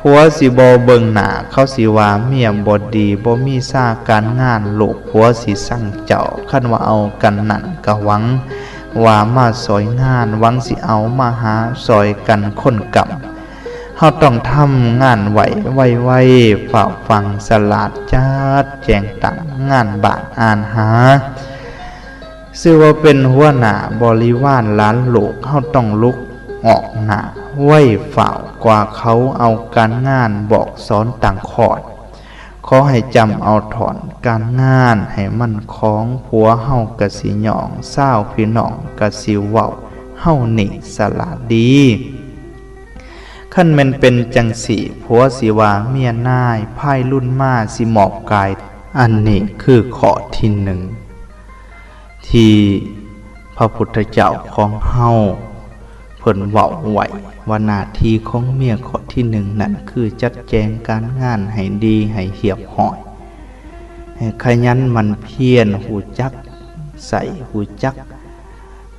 ຜົວຊິບໍ່ເບິ່ງໜ້າ, ເຂົາຊິວ່າເມຍບໍ່ດີ, ບໍ່ມີຊາການງານ, ລູກຜົວຊິຊັງເຈົ້າ, ຄັນວ່າເອົາກັນນັ້ນກະຫວັງວ່າມາຊ່ອຍງານ, ຫວັງຊິເອົາມາຫາຊ່ອຍກັນຄົນກຳ. ເຮົາຕ້ອງທຳງານໄວ, ໄວໆ, ຟ້າວຟັ່ງ, ສະຫຼາດ, ຈັດແຈງຕັ້ງງານບ້ານອານຫາ. ຊື່ວ່າເປັນຫົວໜ້າບໍລິວານຫຼານລູກ, ເຮົາຕ້ອງລຸກອອກໜ້າໄວຟ້າວກວ່າເຂົາ, ເອົາການງານບອກສອນຕັ້ງຄອດ. ຂໍໃຫ້ຈຳເອົາທ່ອນການງານໃຫ້ມັນຄອງ, ຜົວເຮົາກະຊິຍ້ອງ, ຊາວພີ່ນ້ອງກະຊິເວົ້າ, ເຮົານີ້ສະຫຼາດດີ. ຄັນແມ່ນເປັນຈັ່ງຊີ້, ຜົວຊິວ່າເມຍນາຍ, ພາຍລຸນມາຊິມອບກາຍ. ອັນນີ້ຄືຂໍ້ທີໜຶ່ງ ທີ່ພະພຸດທະເຈົ້າຂອງເຮົາເພິ່ນເວົ້າໄວ້ວ່າ ໜ້າທີ່ຂອງເມຍຂໍ້ທີໜຶ່ງນັ້ນ ຄືຈັດແຈງການງານໃຫ້ດີ ໃຫ້ຮຽບຮ້ອຍ, ໃຫ້ຂະຫຍັນໝັ່ນພຽນ, ຮູ້ຈັກໃຊ້, ຮູ້ຈັກ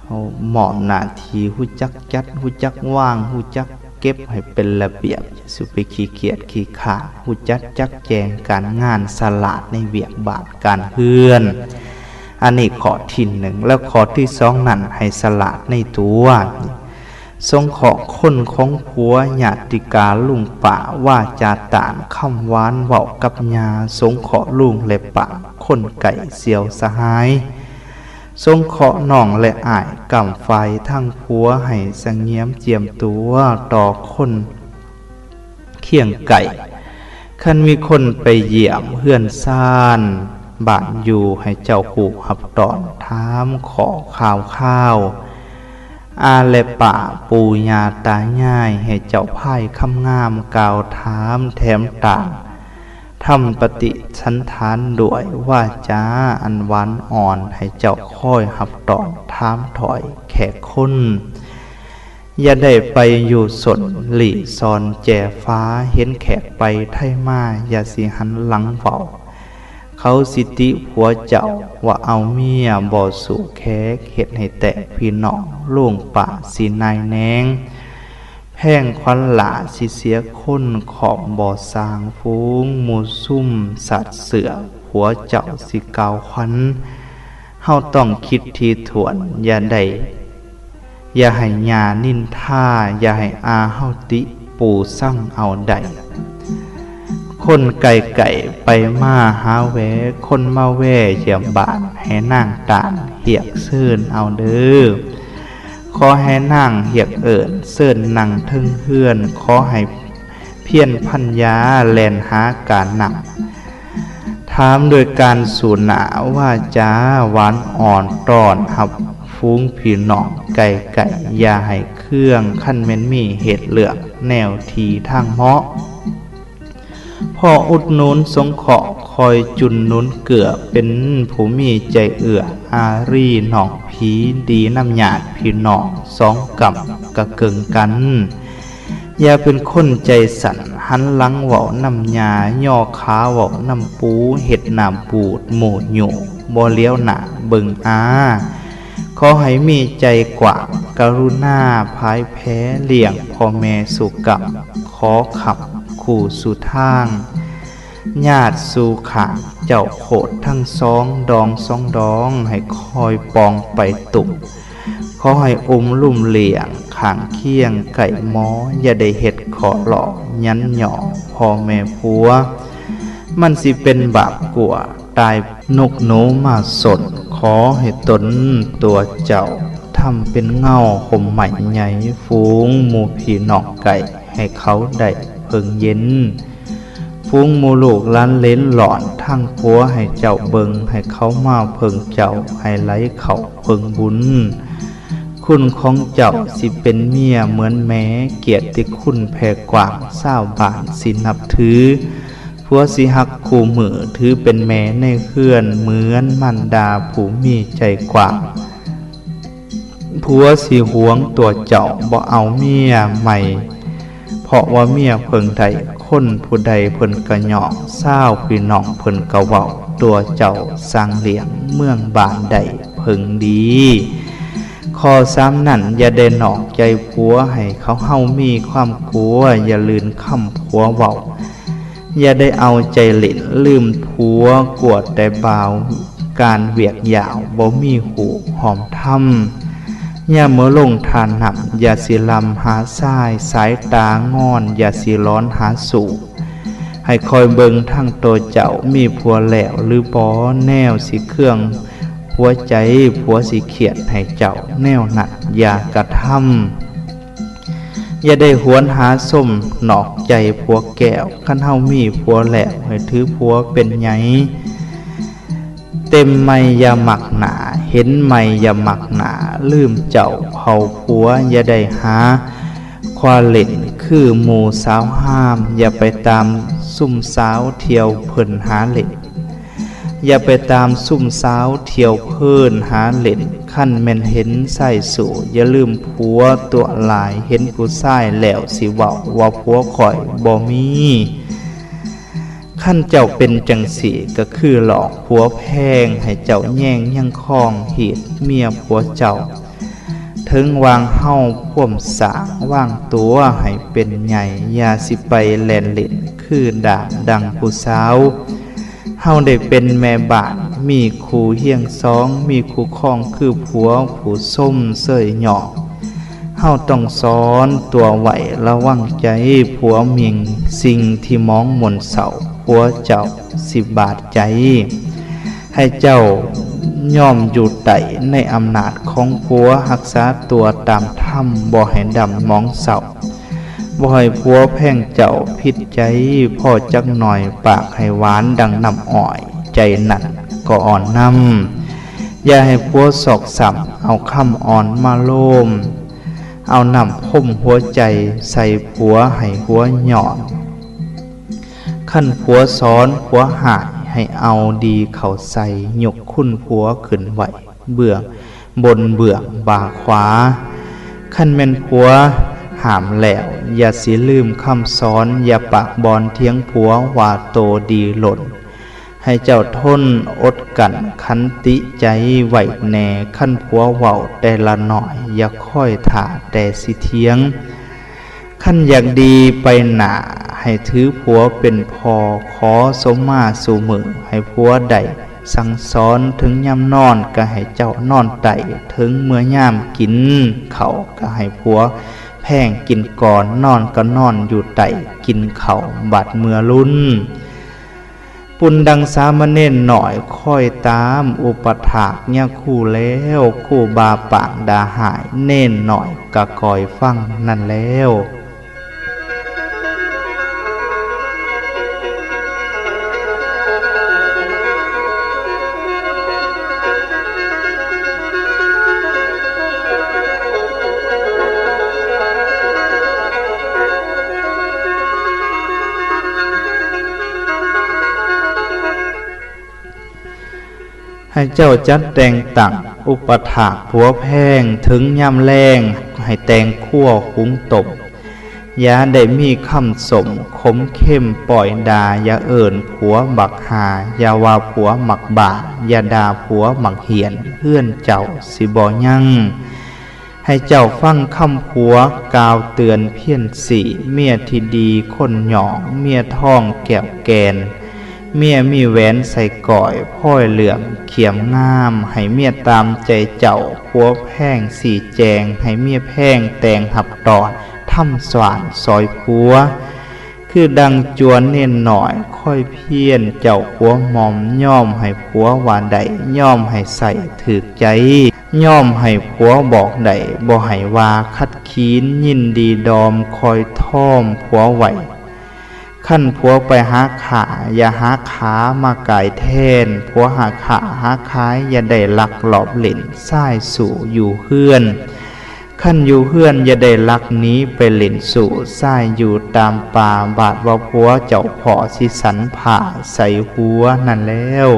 ເຮົາມອບໜ້າທີ່ ຮູ້ຈັກຈັດ, ຮູ້ຈັກວາງ, ຮູ້ຈັກເກັບໃຫ້ເປັນລະບຽບ, ຢ່າສູ່ໄປຂີ້ຂຽດຂີ້ຄ້ານ, ຮູ້ຈັກຈັດແຈງການງານ, ສະຫຼາດໃນວຽກບ້ານການເຮືອນ. ອັນນີ້ຂໍ້ທີໜຶ່ງ. ແລ້ວຂໍ້ທີສອງນັ້ນ ໃຫ້ສະຫຼາດໃນຕົວ. ສົງເຄາະຄົນຂອງຜົວ, ຍາດຕິກາລຸງປ້າ, ວາຈາຕ້ານຄຳຫວານເວົ້າກັບຍ່າ, ສົງເຄາະລຸງ ແລະ ປ້າ, ຄົນໃກ້ສຽວສະຫາຍ. ສົງເຄາະນ້ອງ ແລະ ອ້າຍກ້ຳຝ້າຍທາງຜົວ ໃຫ້ສະຫງຽມຈຽມຕົວຕໍ່ຄົນຄຽງໃກ້. ຄັນມີຄົນໄປຢ້ຽມເຮືອນຊານບ້ານຢູ່ ໃຫ້ເຈົ້າຮູ້ຮັບຕ້ອນ, ຖາມຂໍ້ຂ່າວຄາວ. ອາ ແລະ ປ້າ, ປູ່ຍ່າຕາຍາຍ, ໃຫ້ເຈົ້າພາຍຄຳງາມ, ກ່າວຖາມແຖມຕ່າງ. ທຳປະຕິສັນຖານດ້ວຍວາຈາອັນຫວານອ່ອນ, ໃຫ້ເຈົ້າຄອຍຮັບຕ້ອນ, ຖາມຖ້ອຍແຂກຄົນ. ຢ່າໄດ້ໄປຢູ່ສົນລີ້ຊ່ອນແຈຟ້າ, ເຫັນແຂກໄປໄທມາ, ຢ່າຊິຫັນຫຼັງເວົ້າ. ເຂົາຊິຕິຜົວເຈົ້າວ່າເອົາເມຍບໍ່ສູ້ແຂກ ເຮັດໃຫ້ແຕກພີ່ນ້ອງ ໂລງປາກຊິນາຍແນງ ແພງຂວັນຫຼ້າຊິເສຍຄົນ ຄອບບໍ່ສ້າງຝູງ ໝູ່ຊຸມສັດເຊື່ອ ຜົວເຈົ້າຊິກ່າວຂວັນ ເຮົາຕ້ອງຄິດຖີ່ຖ້ວນ ຢ່າໄດ້ ຢ່າໃຫ້ຍ່ານິນທາ ຢ່າໃຫ້ອາເຮົາຕິ ປູ່ຊັງເອົາໄດ້ ຄົນໃກ້ໆໄປມາຫາແວ່ ຄົນມາແວ່ຢ້ຽມບ້ານ ໃຫ້ນາງຕ້ານຮຽກເຊີນເອົາເດີ ຂໍໃຫ້ນາງຮຽກເອີ້ນເຊີນນັ່ງເທິງເຮືອນ ຂໍໃຫ້ພຽນພັນຍາແລ່ນຫາການນຳ ຖາມດ້ວຍການສູ້ໜ້າວາຈາຫວານອ່ອນ ຕ້ອນຮັບຝູງພີ່ນ້ອງໃກ້ໆ ຢ່າໃຫ້ເຄືອງ ຄັນແມ່ນມີເຫດເລື່ອງ ແນວທີ່ທາງເໝາະ ພໍອຸດໜູນສົງເຄາະ ຄອຍຈຸນໜູນເກື້ອ ເປັນຜູ້ມີໃຈເອື້ອອາຣີ ນ້ອງຜີດີນຳຍາດພີ່ນ້ອງ ສອງກຳກະເກີງກັນ ຢ່າເປັນຄົນໃຈສັ້ນ ຫັນຫຼັງເວົ້ານຳຍ່າ ຍໍຂາເວົ້ານຳປູ ເຮັດໜ້າບູດໝູ່ຫຍູ້ ບໍ່ຫຼຽວໜ້າເບິ່ງອາ ຂໍໃຫ້ມີໃຈກວ້າງ ກະລຸນາພາຍແຜ່ ລ້ຽງພໍ່ແມ່ສູ່ກຳ ຂໍຄ້ຳຄູ່ສູ່ທາງ ຍາດສູ່ຂ້າງ ເຈົ້າໂຄດທັງສອງ ດອງສອງດອງ ໃຫ້ຄອຍປ່ອງໄປຕຸກ ຂໍໃຫ້ອຸ້ມລຸມລ້ຽງ ຂ້າງຄຽງໃກ້ໝໍ ຢ່າໄດ້ເຮັດເຄາະເລາະ ຢັນຫຍໍ້ພໍ່ແມ່ຜົວ ມັນຊິເປັນບາບກົວ ຕາຍນົກໜູມາສົນ ຂໍໃຫ້ຕົນຕົວເຈົ້າ ທຳເປັນເງົາຮົ່ມໄມ້ໃຫຍ່ ຝູງໝູ່ພີ່ນ້ອງໃກ້ ໃຫ້ເຂົາໄດ້ເພິ່ງເຢັນ ຝູງໝູ່ລູກຫຼານເຫຼັນຫຼອນ ທາງຜົວໃຫ້ເຈົ້າເບິ່ງ ໃຫ້ເຂົາມາເພິ່ງເຈົ້າ ໃຫ້ໄຫຼເຂົ້າເພິ່ງບຸນ ຄຸນຂອງເຈົ້າຊິເປັນເມຍເໝືອນແມ່ ກຽດຕິຄຸນແຜ່ກວ້າງ ຊາວບ້ານຊິນັບຖື ຜົວຊິຮັກຄູ່ມື ຖືເປັນແມ່ໃນເຮືອນ ເໝືອນມານດາຜູ້ມີໃຈກວ້າງ ຜົວຊິຫວງຕົວເຈົ້າ ບໍ່ເອົາເມຍໃໝ່ ເພາະວ່າເມຍເພິ່ງໄດ້ ຄົນຜູ້ໃດເພິ່ນກະຍ້ອງ ຊາວພີ່ນ້ອງເພິ່ນກະເວົ້າ ຕົວເຈົ້າສ້າງລ້ຽງເມືອງບ້ານໄດ້ເພິ່ງດີ ຂໍ້ສາມນັ້ນ ຢ່າໄດ້ນອກໃຈຜົວ ໃຫ້ເຂົາເຮົາມີຄວາມກົວ ຢ່າລື່ນຄຳຜົວເວົ້າ ຢ່າໄດ້ເອົາໃຈຫຼິ້ນ ລືມຜົວ ກົວແຕ່ບ່າວ ການວຽກຢາວ ບໍ່ມີຮູ້ຮ່ອມທຳ ຍາມເມື່ອລົງທ່ານ້ຳ ຢ່າຊິລຳຫາຊາຍ ສາຍຕາງອນ ຢ່າຊິລອນຫາຊູ້ ໃຫ້ຄອຍເບິ່ງທາງໂຕເຈົ້າ ມີຜົວແລ້ວຫຼືບໍ່ ແນວຊິເຄືອງຫົວໃຈ ຜົວຊິຄຽດໃຫ້ເຈົ້າ ແນວນັ້ນຢ່າກະທຳ ຢ່າໄດ້ຫວນຫາຊົມ ນອກໃຈຜົວແກ້ວ ຄັນເຮົາມີຜົວແລ້ວ ໃຫ້ຖືຜົວເປັນໃຫຍ່ ເຕັມໃໝ່ຢ່າມັກໜ້າ ເຫັນໃໝ່ຢ່າມັກໜ້າ ລືມເຈົ້າເຜົ່າຜົວ ຢ່າໄດ້ຫາຄວ້າຫຼິ້ນ ຄືໝູ່ສາວຮາມ ຢ່າໄປຕາມຊຸມສາວ ທ່ຽວເພິ່ນຫາຫຼິ້ນ ຢ່າໄປຕາມຊຸມສາວ ທ່ຽວເພີນຫາຫຼິ້ນ ຄັນແມ່ນເຫັນຊາຍຊູ້ ຢ່າລືມຜົວຕົວະຫຼາຍ ເຫັນຜູ້ຊາຍແລ້ວຊິເວົ້າ ວ່າຜົວຂ້ອຍບໍ່ມີ ຄັນເຈົ້າເປັນຈັ່ງຊີ້ ກະຄືຫຼອກຜົວແພງ ໃຫ້ເຈົ້າແຍງຍັງຄອງ ຮີດເມຍຜົວເຈົ້າ ເຖິງວ່າງເຮົາພວມສ້າງ ວາງຕົວໃຫ້ເປັນໃຫຍ່ ຢ່າຊິໄປແລ່ນຫຼິ້ນ ຄືດາດດັ່ງຜູ້ສາວ ເຮົາໄດ້ເປັນແມ່ບ້ານ ມີຄູ່ຮຽງສອງ ມີຄູ່ຄອງຄືຜົວ ຜູ້ຊົມເຊີຍຍ້ອງ ເຮົາຕ້ອງສອນຕົວໄວ້ ລະວັງໃຈ ຜົວມີສິ່ງທີ່ໝອງໝົນເສົ້າ ຜົວເຈົ້າຊິບາດໃຈ ໃຫ້ເຈົ້າຍອມຢູ່ໃຕ້ໃນອຳນາດຂອງຜົວ ຮັກສາຕົວຕາມທຳ ບໍ່ໃຫ້ດຳໝອງເສົ້າ ບໍ່ໃຫ້ຜົວແພງເຈົ້າຜິດໃຈ ພໍຈັກໜ້ອຍປາກໃຫ້ຫວານດັ່ງນ້ຳອ້ອຍ ໃຈນັ້ນກໍອ່ອນນຳ ຢ່າໃຫ້ຜົວຊອກຊ້ຳ ເອົາຄຳອ່ອນມາໂລມ ເອົານ້ຳພົມຫົວໃຈໃສ່ຜົວໃຫ້ຫົວຍ້ອນ ຄັນຜົວສອນ ຜົວຮ້າຍ ໃຫ້ເອົາດີເຂົ້າໃສ່ ຍົກຄຸນຜົວຂຶ້ນໄວ້ເບື້ອງ ບົນເບື້ອງບ່າຂວາ ຄັນແມ່ນຜົວຫ້າມແລ້ວ ຢ່າຊິລືມຄຳສອນ ຢ່າປາກບ່ອນຖຽງຜົວວ່າໂຕດີລົ້ນ ໃຫ້ເຈົ້າທົນອົດກັ້ນຂັນຕິໃຈໄວ້ແດ່. ຄັນຜົວເວົ້າແຕ່ລະໜ້ອຍ ຢ່າຄອຍຖ້າແຕ່ຊິຖຽງ. ຄັນຢາກດີໄປໜ້າ ໃຫ້ຖືຜົວເປັນພໍ່. ຂໍສົມມາສູ່ມື້ ໃຫ້ຜົວໄດ້ສັ່ງສອນ. ເຖິງຍາມນອນ ກໍໃຫ້ເຈົ້ານອນໃຕ້, ເຖິງເມື່ອຍາມກິນເຂົ້າ ກໍໃຫ້ຜົວແພງກິນກ່ອນ. ນອນກໍນອນຢູ່ໃຕ້ ກິນເຂົ້າບາດເມື່ອລຸນ. ປຸນດັ່ງສາມະເນນນ້ອຍ ຄອຍຕາມອຸປະຖາກຍາຄູແລ້ວ, ຄູບາປາກດາຮ້າຍ ເນນນ້ອຍກະກອຍຟັງນັ້ນແລ້ວ. ໃຫ້ເຈົ້າຈັດແຕ່ງຕັ້ງອຸປະຖາກຜົວແພງ, ເຖິງຍາມແລງໃຫ້ແຕ່ງຄົວຫຸງຕົ້ມ. ຢ່າໄດ້ມີຄຳຊົມຂົມເຄັມປ້ອຍດ່າ, ຢ່າເອີ້ນຜົວບັກຫ່າ, ຢ່າວ່າຜົວໝາກບ້າ, ຢ່າດ່າຜົວໝາກຫ້ຽນ, ເຮືອນເຈົ້າຊິບໍ່ຍັງ. ໃຫ້ເຈົ້າຟັງຄຳຜົວກ່າວເຕືອນພຽນຊີ້, ເມຍທີ່ດີຄົນຍ້ອງ, ເມຍທອງແກ້ວແກ່ນ, ເມຍມີແຫວນໃສ່ກ້ອຍ, ພອຍເຫຼື້ອມຂ້ຽມງາມ, ໃຫ້ເມຍຕາມໃຈເຈົ້າ, ຜົວແພງຊີ້ແຈງ, ໃຫ້ເມຍແພງແຕ່ງຮັບຕ້ອນ, ທຳສວານຊ່ອຍຜົວ. ຄືດັ່ງຈົວເນນນ້ອຍຄອຍພຽນ, ເຈົ້າຜົວໝ່ອມຍອມໃຫ້ຜົວວ່າໄດ້, ຍອມໃຫ້ໃຊ້ຖືກໃຈ, ຍອມໃຫ້ຜົວບອກໄດ້, ບໍ່ໃຫ້ວ່າຂັດຂືນ, ຍິນດີດອມຄອຍທອມຜົວໄວ້. ຄັນຜົວໄປຫາຂ້າ, ຢ່າຫາຂາມາກາຍແທນ, ຜົວຫາຄ້າຫາຂາຍ, ຢ່າໄດ້ລັກລອບຫຼິ້ນຊາຍຊູ້ຢູ່ເຮືອນ. ຄັນຢູ່ເຮືອນຢ່າໄດ້ລັກໜີໄປຫຼິ້ນຊູ້ຊາຍຢູ່ຕາມປ່າ, ບາດວ່າຜົວເຈົ້າພໍ້ຊິສັນຜ້າໃສ່ຫົວນັ້ນແລ້ວ.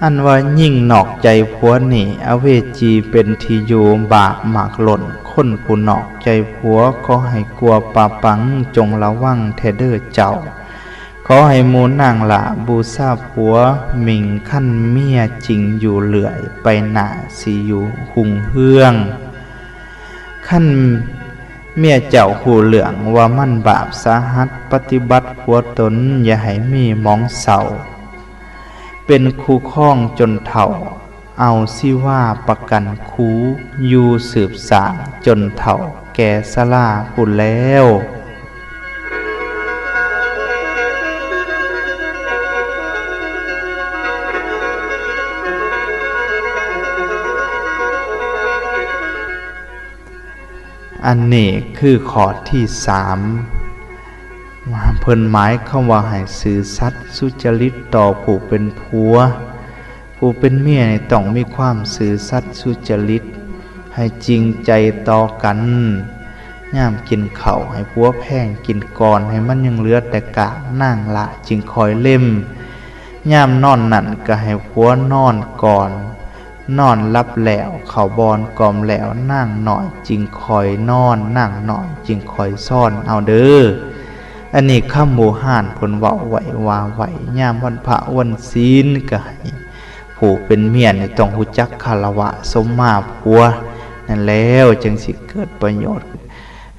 ອັນວ່າຍິງນອກໃຈຜົວນີ້ ອະເວຈີເປັນທີ່ຢູ່ບາບໝາກຫຼົ່ນ. ຄົນຜູ້ນອກໃຈຜົວ ຂໍໃຫ້ກົວປາປັງ ຈົ່ງລະວັງແທ້ເດີ້ເຈົ້າ. ຂໍໃຫ້ໝູ່ນາງຫຼ້າບູຊາຜົວໝິ່ງ, ຄັນເມຍຈິງຢູ່ເລື້ອຍ ໄປໜ້າຊິຢູ່ຮຸ່ງເຮືອງ. ຄັນເມຍເຈົ້າຮູ້ເລື່ອງວ່າມັນບາບສາຫັດ, ປະຕິບັດຜົວຕົນຢ່າໃຫ້ມີໝອງເສົ້າ. ເປັນຄູ່ຄອງຈົນເຖົ້າ ເອົາຊີວາປະກັນຄູ່, ຢູ່ສືບສານຈົນເຖົ້າແກ່ຊະລາພຸ້ນແລ້ວ. ອັນນີ້ຄືຂໍ້ທີສາມ ເພິ່ນໝາຍຄວາມວ່າໃຫ້ຊື່ສັດສຸຈະລິດຕໍ່ຜູ້ເປັນຜົວ. ຜູ້ເປັນເມຍນີ້ຕ້ອງມີຄວາມຊື່ສັດສຸຈະລິດ, ໃຫ້ຈິງໃຈຕໍ່ກັນ. ຍາມກິນເຂົ້າໃຫ້ຜົວແພງກິນກ່ອນ, ໃຫ້ມັນຍັງເຫຼືອແຕ່ກາກ, ນາງຫຼ້າຈຶ່ງຄ່ອຍເລັມ. ຍາມນອນນັ້ນກໍໃຫ້ຜົວນອນກ່ອນ. ນອນຫຼັບແລ້ວເຂົ້າບ່ອນກ່ອມແລ້ວ, ນາງນ້ອຍຈຶ່ງຄ່ອຍນອນ, ນາງນ້ອຍຈຶ່ງຄ່ອຍຊອນເອົາເດີ້. ອັນນີ້ຄຳບູຮານເພິ່ນເວົ້າໄວ້ວ່າໄວ້. ຍາມວັນພະວັນສິນກໍໃຫ້ຜູ້ເປັນເມຍນີ້ຕ້ອງຮູ້ຈັກຄາລະວະສົມມາຜົວນັ້ນແລ້ວ ຈຶ່ງຊິເກີດປະໂຫຍດ.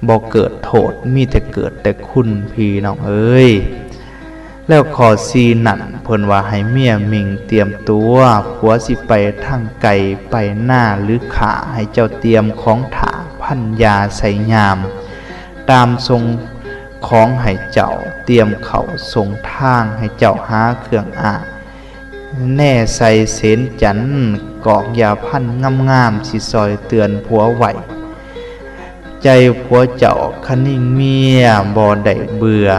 ບໍ່ເກີດໂທດ, ມີແຕ່ເກີດແຕ່ຄຸນ ພີ່ນ້ອງເອີຍ. ແລ້ວຂໍ້ສີ່ນັ້ນ ເພິ່ນວ່າໃຫ້ເມຍມິ່ງຕຽມຕົວ, ຜົວຊິໄປທາງໄກ ໄປນາຫຼືຂ້າ, ໃຫ້ເຈົ້າຕຽມຂອງຖ້າ ພັນຢາໃສ່ຍາມ, ຕາມສົ່ງຂອງໃຫ້ເຈົ້າ, ຕຽມເຂົ້າສົ່ງທາງ, ໃຫ້ເຈົ້າຫາເຄື່ອງອ້າງ ແນໃສ່ເສນຈັນ, ກອກຢາພັນງາມໆ ຊິຊ່ອຍເຕືອນຜົວໄວ້. ໃຈຜົວເຈົ້າຄະນິງເມຍບໍ່ໄດ້ເບື່ອ,